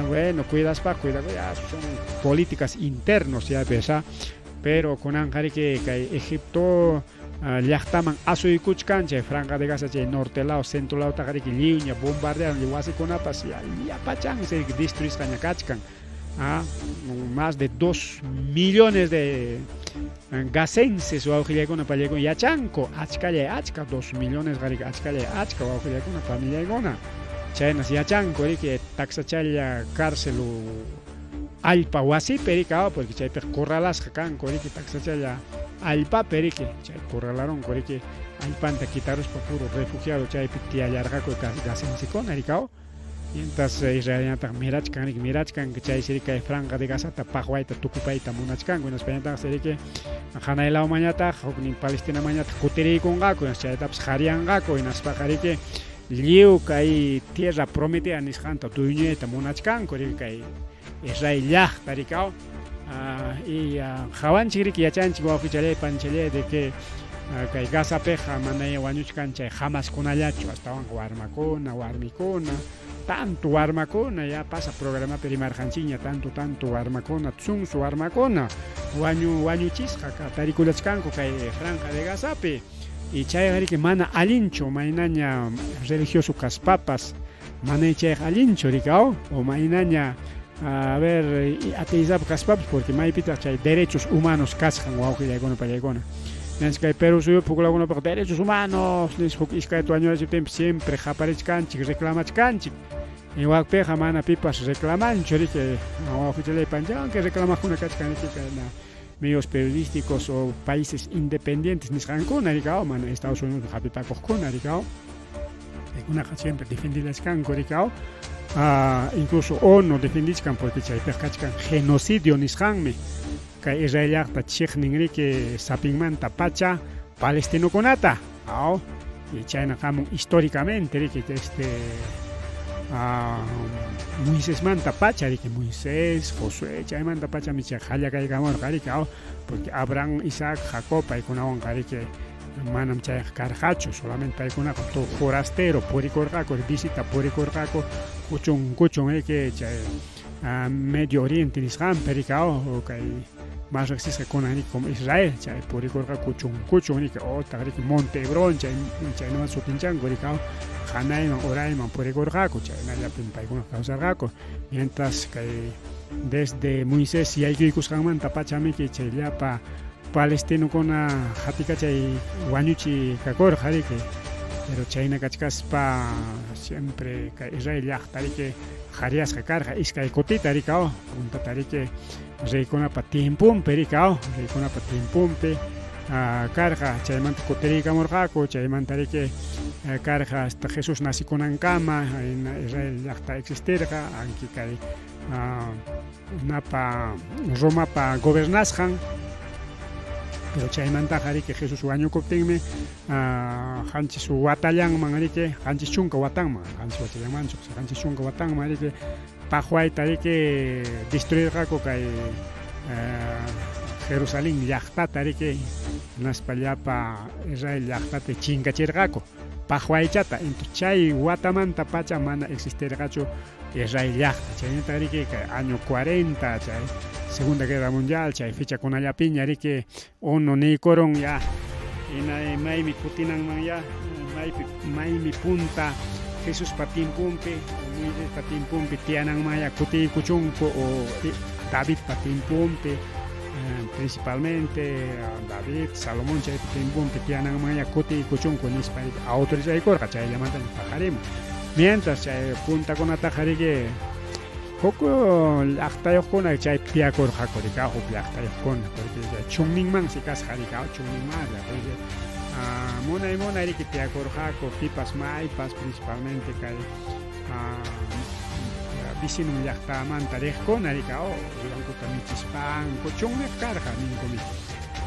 bueno cuidaspa cuidakuy son políticas internos ya ves pero kunanqa riki kay Egipto llaqtaman asuykuchkan chay Franja de Gaza chay norte lado centro lawtaqa riki lliwña bombardearon wasikunapas llapachansi riki destruisqaña kachkan. Más de 2 millones de gazenses wawqillaykuna pallaykuna yachanku achkallay achka 2 millones riki achkallay achka wawqillaykuna familiaykuna chaynas yachanku riki taksachalla cárcel allpa wasipi riki porque chaypiqa corralasqa kanku riki taksachalla allpapi riki chay corralarunku riki allpanta quitaruspa puro refugiado chaypi tiyallarqaku gazensekuna riki mientras Israelñataq mirachkan riki mirachkan chaysi riki kay Franja de Gazata paqwayta tukupayta munachkanku hinaspañataq riki hanay lawmanñataq huknin Palestinamañataq kutiriykunqaku chaytapas qhariyanqaku hinaspaqa riki lliw kay tierra prometida nisqanta dueñoyta munachkanku riki kay Israel llaqta riki y qhawanchik riki yachanchik wawqichalay panchalay de que kay Gazapiqa manaya wañuchkan chay Hamaskunallachu astawanqa warmakuna warmikuna tanto warmakuna ya pasa programapi rimarqanchikña tanto tanto warmakuna tsunsu warmakuna wañuchisqa tarikulachkanku kay Franja de Gazapi y chayqa riki mana allinchu maynaña religioso kaspapas mana chayqa allinchu riki o maynaña a ver ateísta kaspapas porque maypitaq chay derechos humanos kasqan wawqillaykuna pallaykuna Nanchik kay Perú suyupi huk derechos humanos nispa huk iskayta wañurachiptinpas siempre qaparichkanchik reclamachkanchik y wakpiqa mana pipas reclamanchu riki wawqichalay panchay reclamaqkuna kachkan riki kayna medios periodísticos o países independientes nisqankuna riki mana Estados Unidos hapipakuqkuna riki paykunaqa siempre defendilachkanku riki incluso ONU defendichkan porque chaypiqa kachkan genocidio nisqanmi kay Israel llaqta chiqnin riki sapinmanta pacha palestinokunata y chayna qamun históricamente riki este Moisesmanta pacha riki Moisés, Josué chaymanta pachami chay qallakaykamurqa riki porque Abraham, Isaac, Jacob paykunawanqa riki manam chayqa karqachu solamente paykunaqa todo forastero purikurqaku visita purikurqaku kuchun kuchun riki chay Medio Oriente nisqanpi riki kay más riqsisqa kunan riki como Israel chay purikurqa kuchun kuchun riki otaq riki Monte Hebrón chay chaynaman sutinchanku riki hanayman urayman purikurqaku chaynallapim paykuna kawsarqaku mientras kay Desde Moisés yaykuykusqanmanta pachamiki chay llapa palestinokuna qatikachay wañuchi kakurqa riki. Pero chayna kachkaspa siempre kay Israel llaqta riki qhariyasqa karqa iskay kutita riki aw puntata riki reykunapa tiemponpi riki aw reykunapa tiemponpi karqa chaymanta kutiriykamurqaku chaymanta riki karqa hasta Jesús nacikunankama Israel llaqta existirqa anki kay napa Romapa gobernasqan pero chaymantaqa riki Jesús wañukuptinmi qanchis watallanman riki 70 watanman qanchis watallanmanchu 70 watanman riki paqwayta riki destruirqaku kay Jerusalén llaqtata riki hinaspa llapa Israel llaqtata chinkachirqaku paqwaychata entonces chay watamanta pacha mana existirqachu Israel llaqta chaynata riki kay año 40 chay Segunda Guerra Mundial chay fechakunallapiña riki ONU niykurun ya hina maymi kutinanman ya maypi maymi punta Jesuspa tiemponpi Moisespa tiemponpi tiyananman ya kutiykuchunku o Davidpa tiemponpi principalmente David, Salomón chaypa tiemponpi tiyananman ya kutiykuchunku nispa autorizaykurqa chayllamantaña paqarimun mientras chay puntakunataqa riki huk llaqtayuqkuna chaypi tiyakurqaku riki huk llaqtayuqkuna porque chunninmansi kasqa riki chunninmansi porque munay munay riki tiyakurqaku pipas maypas principalmente kay vecinon llaqtamanta riqkuna riki uywankuta michispanku chunniq karqa ninkumi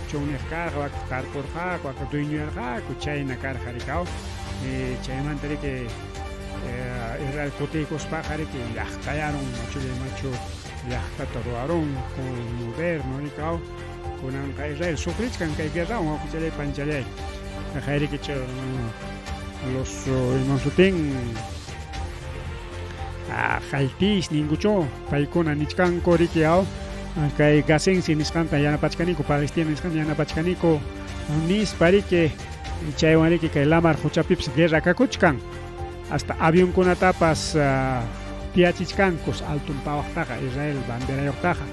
chunniq karqa wakin tarpurqaku wakin dueñoyarqaku chayna karqa riki chaymanta riki Israel kutiykuspaqa riki llaqtayarun machullay machu llaqtata ruwarunku moderno riki kunanqa Israel sufrichkan kay guerrawan wawqichalay panchalay riki los iman sutin Haitis ninkuchu paykuna nichkanku riki kay gazense nisqanta yanapachkaniku Palestina nisqanta yanapachkaniku nispa riki chaywan riki kay lamar quchapipas guerra kakuchkan hasta avionkunatapas tiyachichkankus alton pawaqtaqa Israel banderayuqtaqa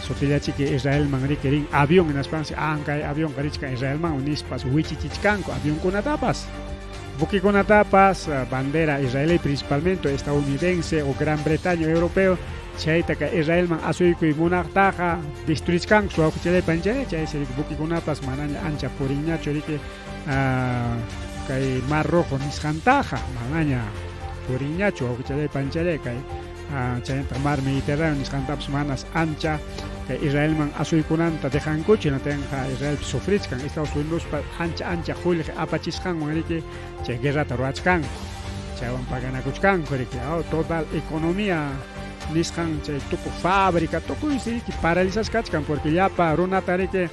sutillachiki Israelman riki rin avión hinaspansi kay avionqa richkan Israelman nispas wichichichkanku avionkunatapas buquekunatapas bandera israelí principalmente estadounidense o Gran Bretaña europeo chayta kay Israelman asuykuy munaqtaqa destruichkanku wawqichalay panchalay chaysi riki buquekunapas manaña ancha purinñachu riki kay Mar Rojo nisqantaqa manaña purinñachu wawqichalay panchalay kay chaynataq Mar Mediterráneo nisqantapas manas ancha kay Israelman asuykunanta dejankuchu hinatinqa Israelpi sufrichkan Estados Unidospa ancha ancha qullqi apachisqanwan riki chay guerrata ruwachkanku chaywan paganakuchkanku riki total economía nisqan chay tukuy fábrica tukuysi riki paralizasqa kachkan porque llapa runata riki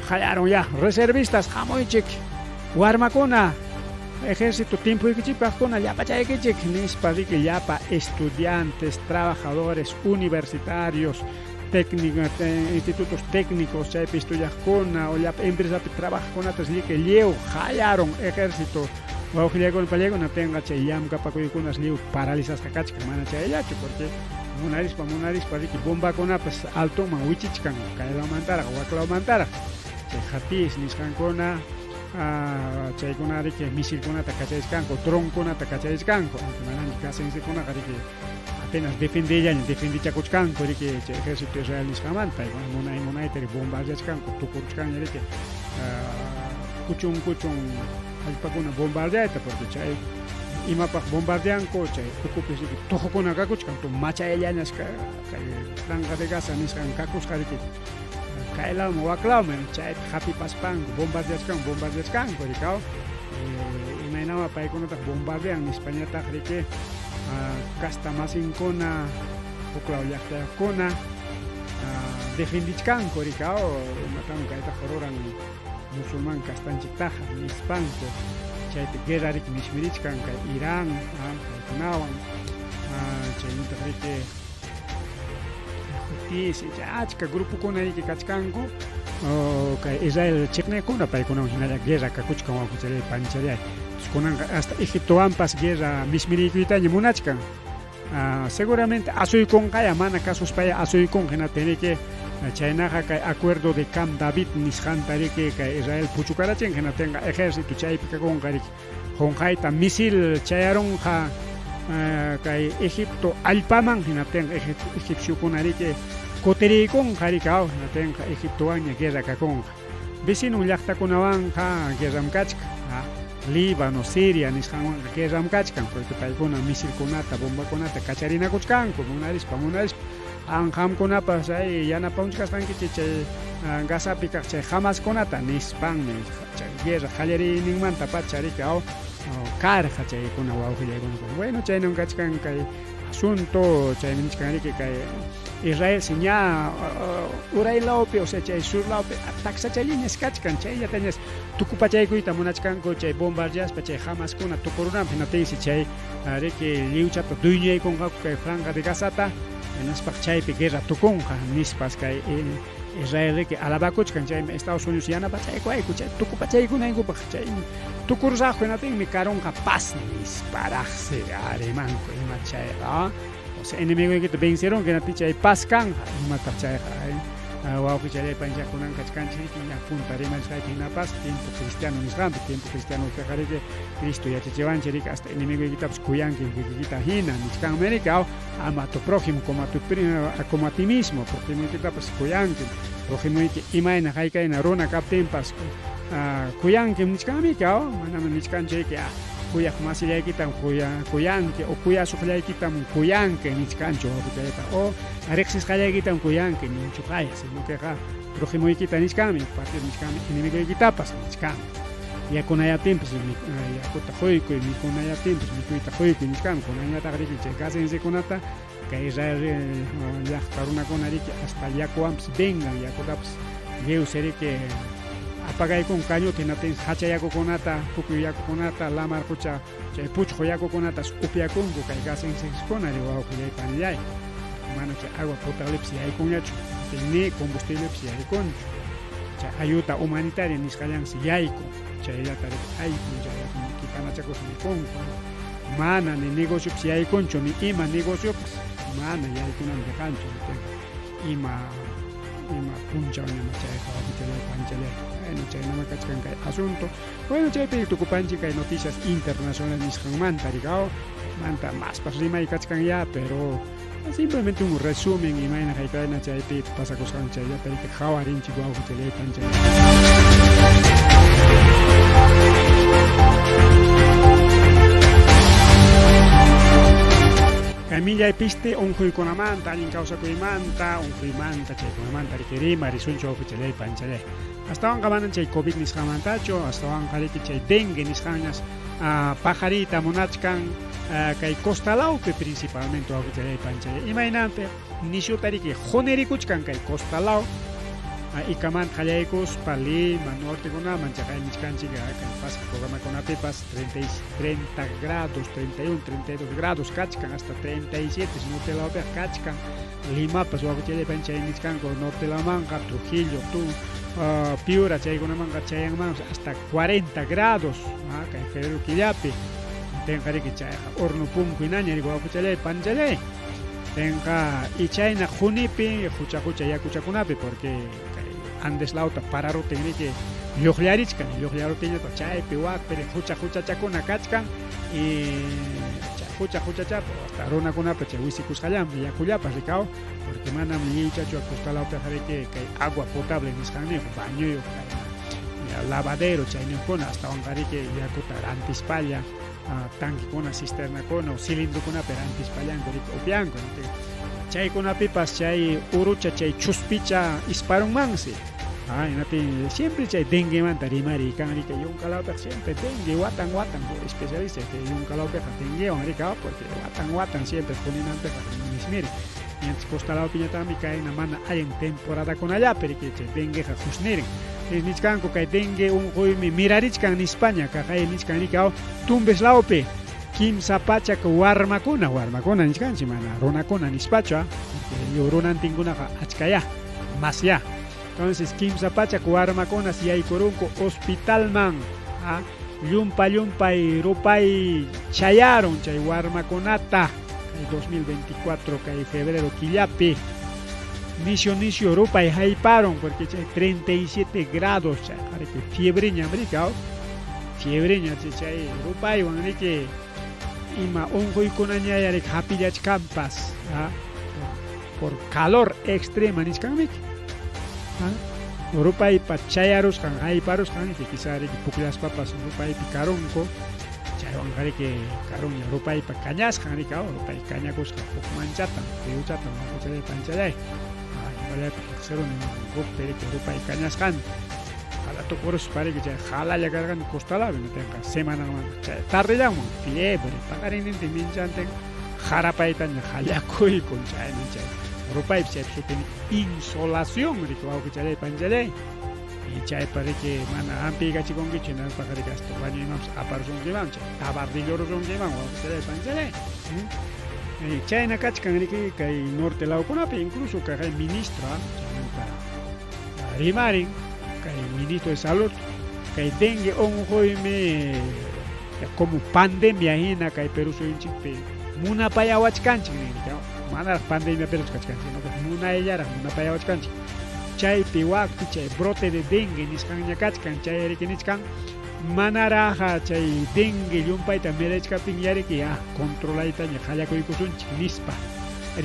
qallarun ya reservistas hamuychik warmakuna ejército tiempoykichikpaqkuna llapachaykichik nispa riki llapa estudiantes, trabajadores, universitarios, técnico, institutos técnicos chaypi estudiaqkuna o llapa empresapi trabajaqkunatas riki lliw qallarun ejército wawqillaykuna pallaykuna tinqa chay llamkapakuykunas lliw paralizasqa kachkan mana chayllachu porque munarispa munarispa riki bombakunapas altoman wichichkan kaylawmantaraq waklawmantaraq chay hatis nisqankuna chaykuna riki misilkunata kachaychkanku dronkunata kachaychkanku manaña gazensekkunaqa riki apenas defendellaña defendichakuchkanku riki chay ejército Israel nisqanmanta paykuna munay munayta bombardeachkanku tukuruchkanña riki kuchun kuchun allpakuna bombardeayta porque chay imapaq bombardeanku chay ukupi riki tuqukuna kakuchkan machayallañas kay franja de Gaza nisqan kakusqa riki kaylawman waklawman chaypi hapipaspanku bombardeachkanku bombardeachkanku riki imaynama paykunataq bombardean nispañataq riki casta masinkuna huklaw llaqtayuqkuna defendichkanku riki imatam kaytaqa ruran musulmán castanchiktaqa nispanku chaypi guerra riki mismirichkan kay Irán paykunawan chaynataq riki Hutis achka grupokuna riki kachkanku kay Israel chiqniqkuna paykunawan hinalla guerra kakuchkan wawqichalay panchalay kunanqa hasta Egiptowanpas guerra mismiriykuytaña munachkan. Seguramente asuykunqaya mana kasuspaya asuykun hinaptinriki chaynaqa kay acuerdo de Camp David nisqanta riki kay Israel puchukarachin hinaptinqa ejército chaypi kakunqa riki qunqayta misil chayarunqa kay Egipto allpaman hinaptinqa egipciokuna riki kutiriykunqa riki aw hinaptinqa Egiptowanña guerra kakunqa vecinon llaqtakunawanqa guerram kachkan Líbano, Siria nisqanwanqa guerram kachkan porque paykuna misilkunata, bombakunata kacharinakuchkanku munarispa munarispa an qamkunapas ay yanapamuchkasqankichik chay Gazapi kaq chay Hamaskunata nispanmi chay guerra qallariyninmanta pacha riki aw karqa chaykuna wawqillaykuna bueno chaynam kachkan kay asunto chaymi nichkan riki kay Israel si ña uray lawpi o sea chay sur lawpi taksachalliñas kachkan chayllatañas tukupachaykuyta munachkanku chay bombardeaspa chay Hamaskuna tukurunanpaq hinaptinsi chay riki lliwchata dueñaykunqaku kay franja de Gazata hinaspaq chaypi guerra tukunqa nispas kay Israel riki alabakuchkan chaymi Estados Unidos yanapachaykuwayku chay tukupachaykunaykupaq chay tukurusaqku hinaptinmi karunqa paz nisparaqsi rimanku ima chayqa o sea enemigoykita vencerunki hinaptin chay paz kanqa imataq chayqa wawqichalay panchakunan kachkanchik ña punta rimasqaypi hinapas tiempo cristiano nisqanpi tiempo cristianopiqa riki Cristo yachachiwanchik riki hasta enemigoykitapas kuyanki kikikita hina nichkanmi riki aw ama a tu prójimo como a tu como a ti mismo prójimoykitapas kuyanki prójimoyki imayna haykayna runa kaptinpas kuyankim nichkanmi aw manam nichkanchu riki kuyaq masillaykitam kuyanki o kuyasuqllaykitam kuyanki nichkanchu wawqichayta o riqsisqallaykitam kuyanki ninchuqaya sino queqa prójimoykita nichkanmi parte nichkanmi enemigoykitapas nichkanmi yakunayaptinpas yakuta quykuy mikunayaptinpas mikuyta quykuy nichkanmi kunanñataq riki chay gazensekunata kay Israel llaqta runakuna riki hasta yakuwanpas vengan yakutapas lliwsi riki apagaykun cañuta hinaptinsi hacha yakukunata pukyu yakukunata lamar qucha chay puchqu yakukunatas upyakunku kay gazensekuna ri wawqillay panillay mana chay agua potablepas yaykunñachu ni combustiblepas yaykunchu chay ayuda humanitaria nisqallansi yaykun chayllata riki aykun chayllata kitanachakuspa mikunku mana ni negociopas yaykunchu ni ima negociopas mana yaykunan dejanchu ima ima punchawñama chayqa wawqichalay panchalay bueno chaynama kachkan kay asunto bueno chaypi tukupanchik kay noticias internacionales nisqanmanta rikaw manta maspas rimay kachkan ya pero simplemente un resumen imayna haykayna chaypi pasakusqan chayllata riki qhawarinchik wawqichalay panchalay. Kay millay piste unquykunamanta, allin kawsakuymanta, unquymanta, chaykunamanta riki rimarisunchu wawqichalay panchalay. Astawanqa manan chay COVID nisqanmantachu, astawanqa riki chay dengue nisqanñas pajariyta munachkan kay costa lawpi principalmente wawqichalay panchalay. Imaynanpi nishuta riki qunirikuchkan kay costa law Ikamanta qallaykuspa Lima nortekunaman chaqay nichkanchik kay pasaq programakunapipas 30 grados, 31, 32 grados kachkan hasta 37 norte lawpiqa kachkan Limapas wawqichalay panchay nichkanku norte lawmanqa Trujillo, Piura chaykunamanqa chayanmanpas hasta 40 grados kay febrero killapi tinqa riki chayqa horno punku hinaña riki wawqichalay panchalay tinqa ichayna qunipi qucha qucha yakuchakunapi porque kay Andes lawta pararutin riki lluqllarichkan lluqllarutinñataq chaypi wakpi qucha quchachakuna kachkan y qucha quchachapa hasta runakunapa chay wisikusqallanpi yakullapas rikaw porque manam lliwchachu costa lawpiqa riki kay agua potable nisqanniyuq bañoyuq kay lavadero chayniyuqkuna astawanqa riki yakuta rantispalla tanquekuna cisternakuna o cilindrokunapi rantispallanku riki upyanku chaykunapipas chay urucha chay chuspicha isparunmansi hinaptin siempre chay denguemanta rimariy kan riki yunka lawpiqa siempre dengue watan watan especialista kay yunka lawpiqa denguewan riki porque watan watan siempre quninanpiqa mismiri mientras costa lawpiñataqmi kayna mana allin temporadakunallapi riki chay dengueqa husnirin nichkanku kay dengue unquymi mirarichkan nispaña kaqay nichkan riki Tumbes lawpi 300 warmakuna warmakuna nichkanchik mana runakuna nispachu porque runantinkunaqa achkaya masya entonces 300 warmakunas yaykurunku hospitalman llumpa llumpay rupay chayarun chay warmakunata 2024 kay febrero killapi nisyu nisyu rupay hayparun porque chay 37 grados chayqa riki fiebreñam riki aw fiebreña chay rupaywan riki ima unquykunañaya riki hapillachkanpas por calor extrema nichkanmiki rupaypa chayarusqan hayparusqan riki quizá riki pukllaspapas rupaypi karunku chaywanqa riki karunña rupaypa kañasqan riki rupay kañakusqan huk manchatam fiyuchatam wawqichalláy panichalláy ñuqallaypas riqsiruni hukpi riki rupay kañasqanta qala tukuruspa riki chay qalalla karqani costalapi hinaptinqa semananman chay tardellanman fiebre paqarinnintin minchantin qarapaytaña qallakuykun chaymi chay rupaypi chaypi sutin insolación riki wawqichalláy panichalláy y chaypa riki mana hampiykachikunkichu hinaspaqa riki hasta wañuymanpas aparusunkiman chay tabardillorusunkiman wawqichalláy panichalláy. Chayna kachkan riki kay norte lawkunapi incluso kay ministro chaymanta rimarin kay ministro de salud kay dengue unquymi como pandemia hina kay Perú suyunchikpi munapayawachkanchik nin manaraq pandemia pero kachkanchik munayllaraq munapayawachkanchik chaypi wakpi chay brote de dengue nisqanña kachkan chay riki nichkan manaraq chay dengue llumpayta mirachkaptin yariki controlaytaña qallakuykusunchik nispa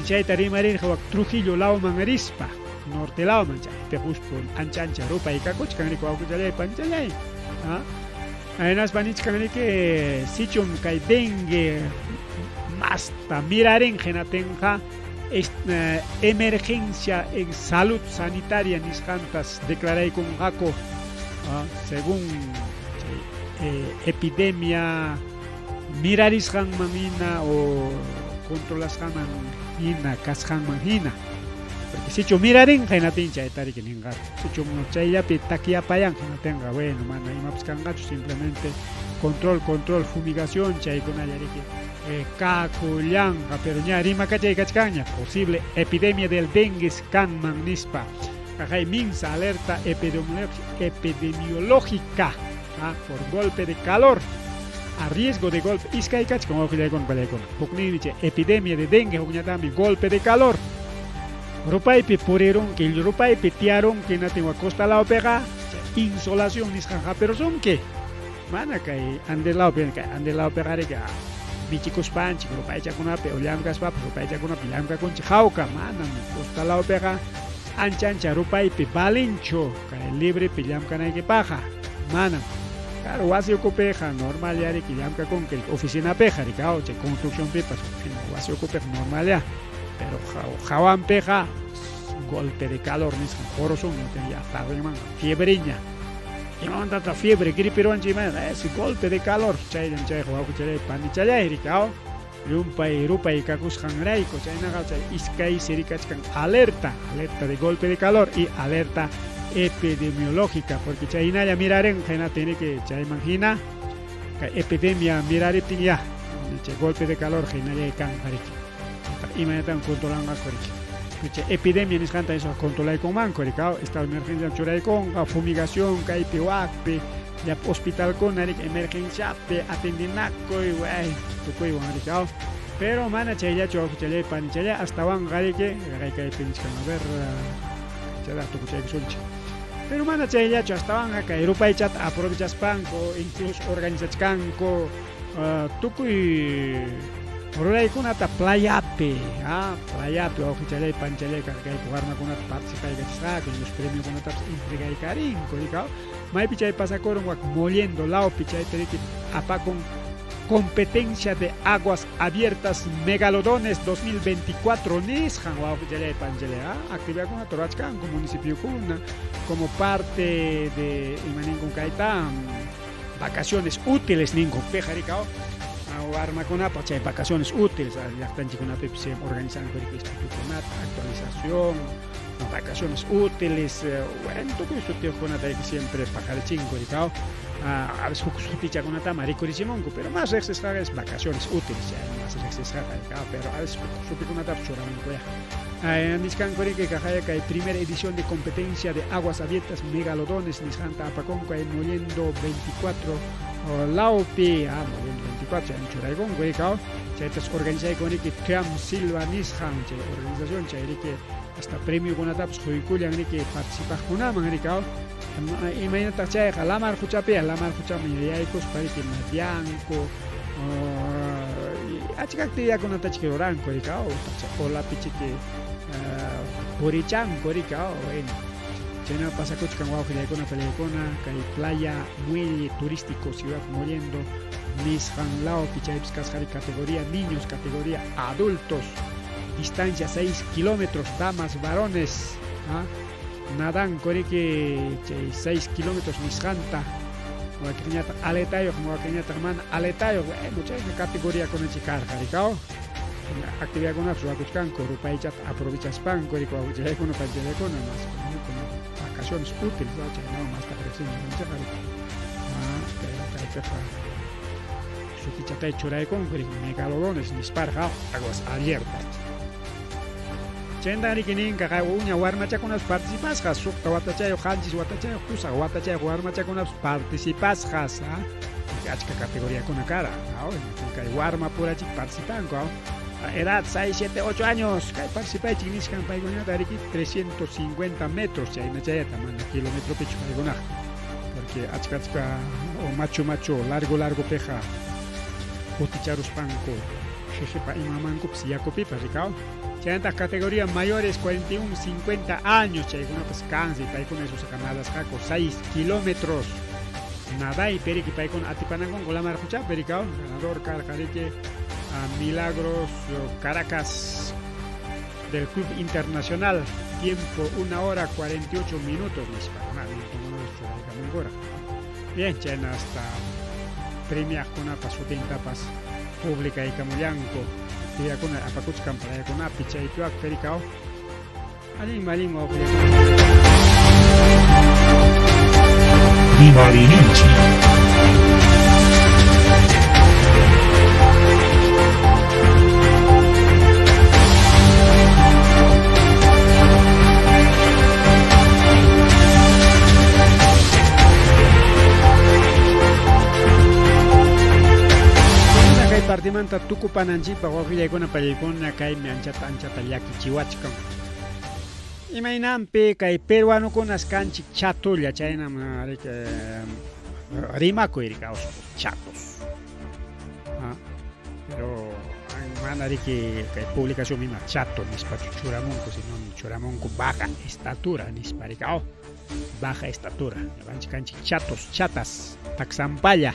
chayta rimarirqa wak Trujillo lawman rispa norte lawman chaypi justo ancha ancha rupay kakuchkan riki wawqichalláy panichalláy hinaspa nichkan riki sichum kay dengue masta mirarinqa hinatinqa emergencia en salud sanitaria nisqantas declaraykunqaku según epidemia mirarisqanman hina o controlasqanman hina kasqanman hina porque sichu mirarinqa hinatin chayta riki ninqaku sichu chayllapi takyapayanqa hinatinqa bueno mana imapas kanqachu simplemente control control fumigación chaykunalla riki kakullanqa pero ña rimakachay kachkanña posible epidemia del dengue kanman nispa kaqay minsa alerta epidemiológica por golpe de calor a riesgo de golpe iskay kachkan wawqillaykuna panillaykuna hukninmi chay epidemia de dengue hukñataqmi golpe de calor rupaypi purirunki rupaypi tiyarunki hinatin wak costa lawpiqa chay insolación nisqan hapirusunki mana kay Andes lawpi kay Andes lawpiqa riki michikuspanchik rupaychakunapi o llamkaspapas rupaychakunapi llamkakunchik hawka manam costa lawpiqa ancha ancha rupaypi valinchu kay librepi llamkanaykipaqqa manam claro wasi ukupiqa normal ya riki llamkakunki oficinapiqa riki chay construccionpipas wasi ukupiqa normal ya pero hawanpiqa golpe de calor nisqan qurusunña ya tardenmanqa fiebreña imamantataq fiebre gripe ruwanchik ima ese golpe de calor chayllam chayqa wawqichalláy panichalláy riki llumpay rupay kakusqanrayku chaynaqa chay iskay sirikachkan alerta alerta de golpe de calor y alerta epidemiológica porque chaynalla mirarinqa hinatin riki chayman hina kay epidemia mirariptin ya chay golpe de calor hinallay kanqa riki imaynatan controlanqaku riki chay epidemia nisqanta eso controlaykunmanku riki estado de emergencia churaykunqa fumigación kaypi wakpi llapa hospitalkuna riki emergenciapi atendinakuy way tukuywan riki pero mana chayllachu wawqichalláy panichalláy astawanqa riki kaypi nichkan a ver chayta tukuchaykusunchik pero mana chayllachu astawanqa kay rupaychata aprovechaspanku incluso organizachkanku tukuy ruraykunata playapi playapi wawqichalláy panichalláy kaypi warmakunata participaykachisqaku los premiokunatapas entregaykarinku riki maypi chay pasakurun wak Mollendo lawpi chaypi riki apakun competencia de aguas abiertas megalodones 2024 nisqan wawqichalláy panichalláy actividadkunata rurachkanku municipiokuna como parte de imaninkun kayta vacaciones útiles ninku piqa riki warmakunapaq chay vacaciones útiles llaqtanchikkunapipis organizanku riki estudiukunata actualización vacaciones útiles bueno tukuy sutiyuqkunata riki siempre paqarichinku riki a veces huk sutichakunatama rikurichimunku pero más riqsisqaqa es vacaciones útiles chay más riqsisqaqa riki pero a veces huk sutikunatapas churamunku ya nichkanku riki kaqaya kay primera edición de competencia de aguas abiertas megalodones nisqanta apakunku ay Mollendo 24 lawpi Mollendo 24 chaymi churaykunku riki Chaytas organizayku riki Triam Silva nisqan chay organización chay riki hasta premiokunatapas quykullan riki participaqkunaman riki imaynataq chayqa lamar quchapiya lamar quchaman yaykuspa riki nadianku achka actividadkunata chiki ruranku riki olapi chiki purichanku riki bueno chayna pasakuchkan wawqillaykuna pallaykuna kay playa muelle turístico Ciudad Mollendo nisqan lawpi chaypis kasqa categoría niños categoría adultos distancia 6 kilómetros damas varones nadanku riki chay 6 kilómetros nisqanta wakinñataq aletayuq wakinñataq mana aletayuq bueno chayna categoriakunachik karqa riki actividadkunapas ruwakuchkanku rupaychata aprovechaspanku riki wawqichaykuna panchaykuna mas vacaciones útiles chaynawan mastaq riqsinchikqa riki pero kaypiqa sutichatay churaykunku riki megalodones nisparqa aguas abiertas chayta riki ninqa uña warmachakunapas participasqas suqta watachayuq qanchis watachayuq pusaq watachayuq warmachakunapas participasqas achka categoriakuna kara kay warma purachik participanku edad 6, 7, 8 años kay participaychik nisqan paykunata riki 350 metros chayna chayata mana kilometropichu paykunaqa porque achka achka o machu machu largo largo piqa kuticharuspanku jejepa imamankupas yakupipas rikaw chaynataq categoría mayores 41, 50 años chaykunapas kansi paykuna isusqa nadasqaku 6 kilómetros nadaypi riki paykuna atipanakunku lamar quchapi rikaw ganador karqa riki Milagros Caracas del Club Internacional tiempo 1 hora 48 minutos nispa bien chayna hasta premiaqkunapas sutintapas publicaykamullanku actividadkuna apakuchkan playakunapi chaypiwaqpi rikaw allin allin Rimarininchik. Kay partimanta tukupananchikpaq wawqillaykuna pallaykuna kaymi anchata anchata llakichiwachkan imaynanpi kay peruanukunas kanchik chatulla chaynam riki rimakuy riki chatos pero mana riki kay publicación ima chato nispachu churamunku sino churamunku baja estatura nispa riki baja estatura ñuqanchik kanchik chatos chatas taksampalla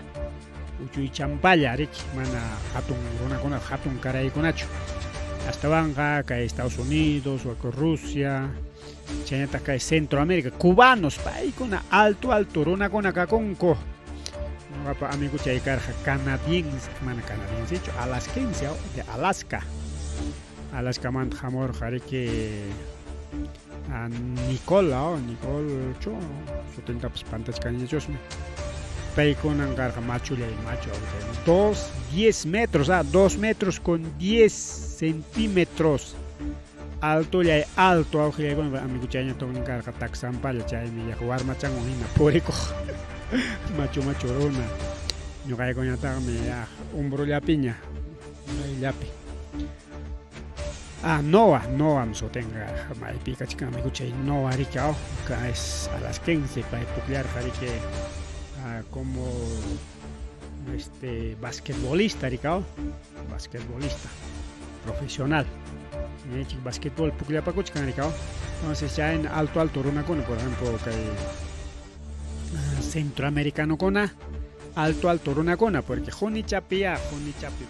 uchuy champalla riki mana hatun runakuna hatun karaykunachu astawanqa kay Estados Unidos Rusia chaynataq kay Centroamérica cubanos paykuna alto alto runakuna kakunku ñuqapa amiguchay karqa canadiense mana canadiensechu alaskense de Alaska Alaskamanta hamurqa riki Nicola Nicole chu sutintapas pantachkaniñachusmi paykunan karqa machullay machu 2, 10 metros 2 metros con 10 centímetros altollay alto awqillaykuna amiguchayña tuqnin karqa taksampalla chaymi yaqa warmachanwan hina purikuq machu machu runa ñuqaykuñataqmi umbrullapiña mayllapi Noah, Noah sutinqa maypi kachkan amiguchay Noah riki es alaskense pay pukllarqa riki como este basquetbolista riki basquetbolista profesional basquetbol pukllapakuchkan riki entonces chayna alto alto runakuna por ejemplo kay centroamericanokuna alto alto runakuna porque qunichapiya qunichapi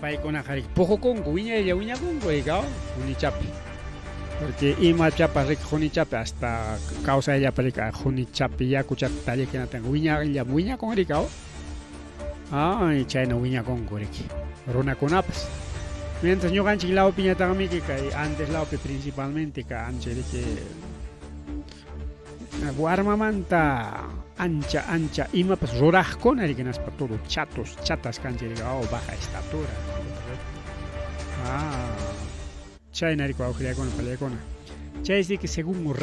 paykunaqa riki puqukunku wiñaylla wiñakunku riki qunichapi porque imachapas riki qunichapi hasta kawsayllapa riki qunichapi yakuchata tallikinata wiñaylla wiñakun riki ay chayna wiñakunku riki runakunapas mientras ñuqanchik lawpiñataqmi kay Andes lawpi principalmente ka ancha riki warmamanta ancha ancha imapas ruraqkuna riki hinaspa todo chatos chatas kanchik riki baja estatura chayna riki wawqillaykuna pallaykuna chaysi que según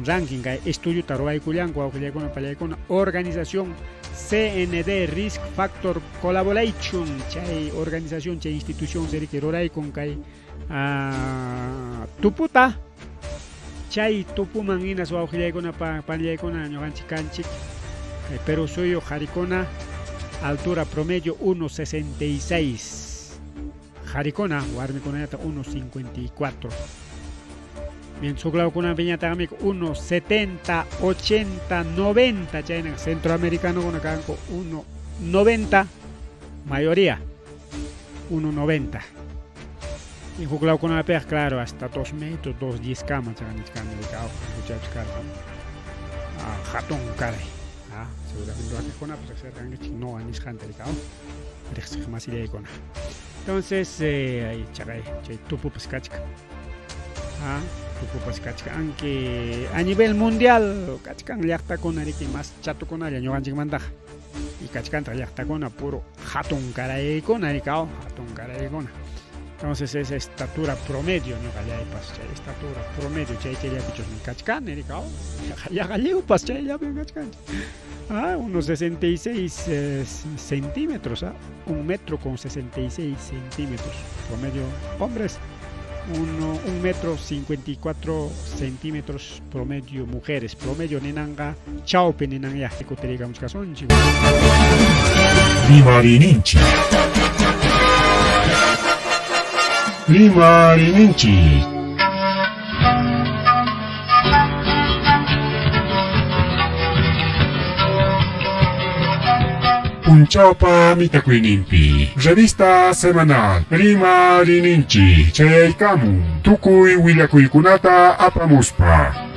ranking kay estudiota ruwaykullanku wawqillaykuna pallaykuna organización CND Risk Factor Collaboration chay organización chay institución seriki ruraykun kay tuputa chay tupuman hinas wawqillaykuna panllaykuna ñuqanchik kanchik kay Perú suyu qarikuna altura promedio 1.66 qarikuna warmikunallata 1.54 mientras huklawkunapiñataqmi 1.70 80 90 chayna centroamericanokuna kanku 1.90 mayoría 1.90 y huklawkunapiqa claro hasta 2 metros 2.10 kama chaqa nichkani huchapas karqa hatun karay seguramente wakinkunapas riqsirqankichik noqa nisqanta riqsiq masillaykuna. Entonces chaqay chay tupupas kachkan tupupas kachkan aunque a nivel mundial kachkan llaqtakuna riki mas chatukunalla ñuqanchikmantaqa y kachkantaq llaqtakuna puro hatun karaykuna riki hatun karaykuna. Entonces esa estatura promedio ñuqallaypas chay estatura promedio chay chayllapichusmi kachkani riki yaqa lliwpas chayllapim kachkanchik. 1.66 centímetros, 1 metro con 66 centímetros promedio hombres, 1 metro 54 centímetros promedio mujeres, promedio ninanqa chawpi ninanya kutirikamuchkasunchik. Rimarininchik. Rimarininchik. Punchawpa mitakuyninpi Revista semanal Rimarininchik chayaykamun tukuy willakuykunata apamuspa.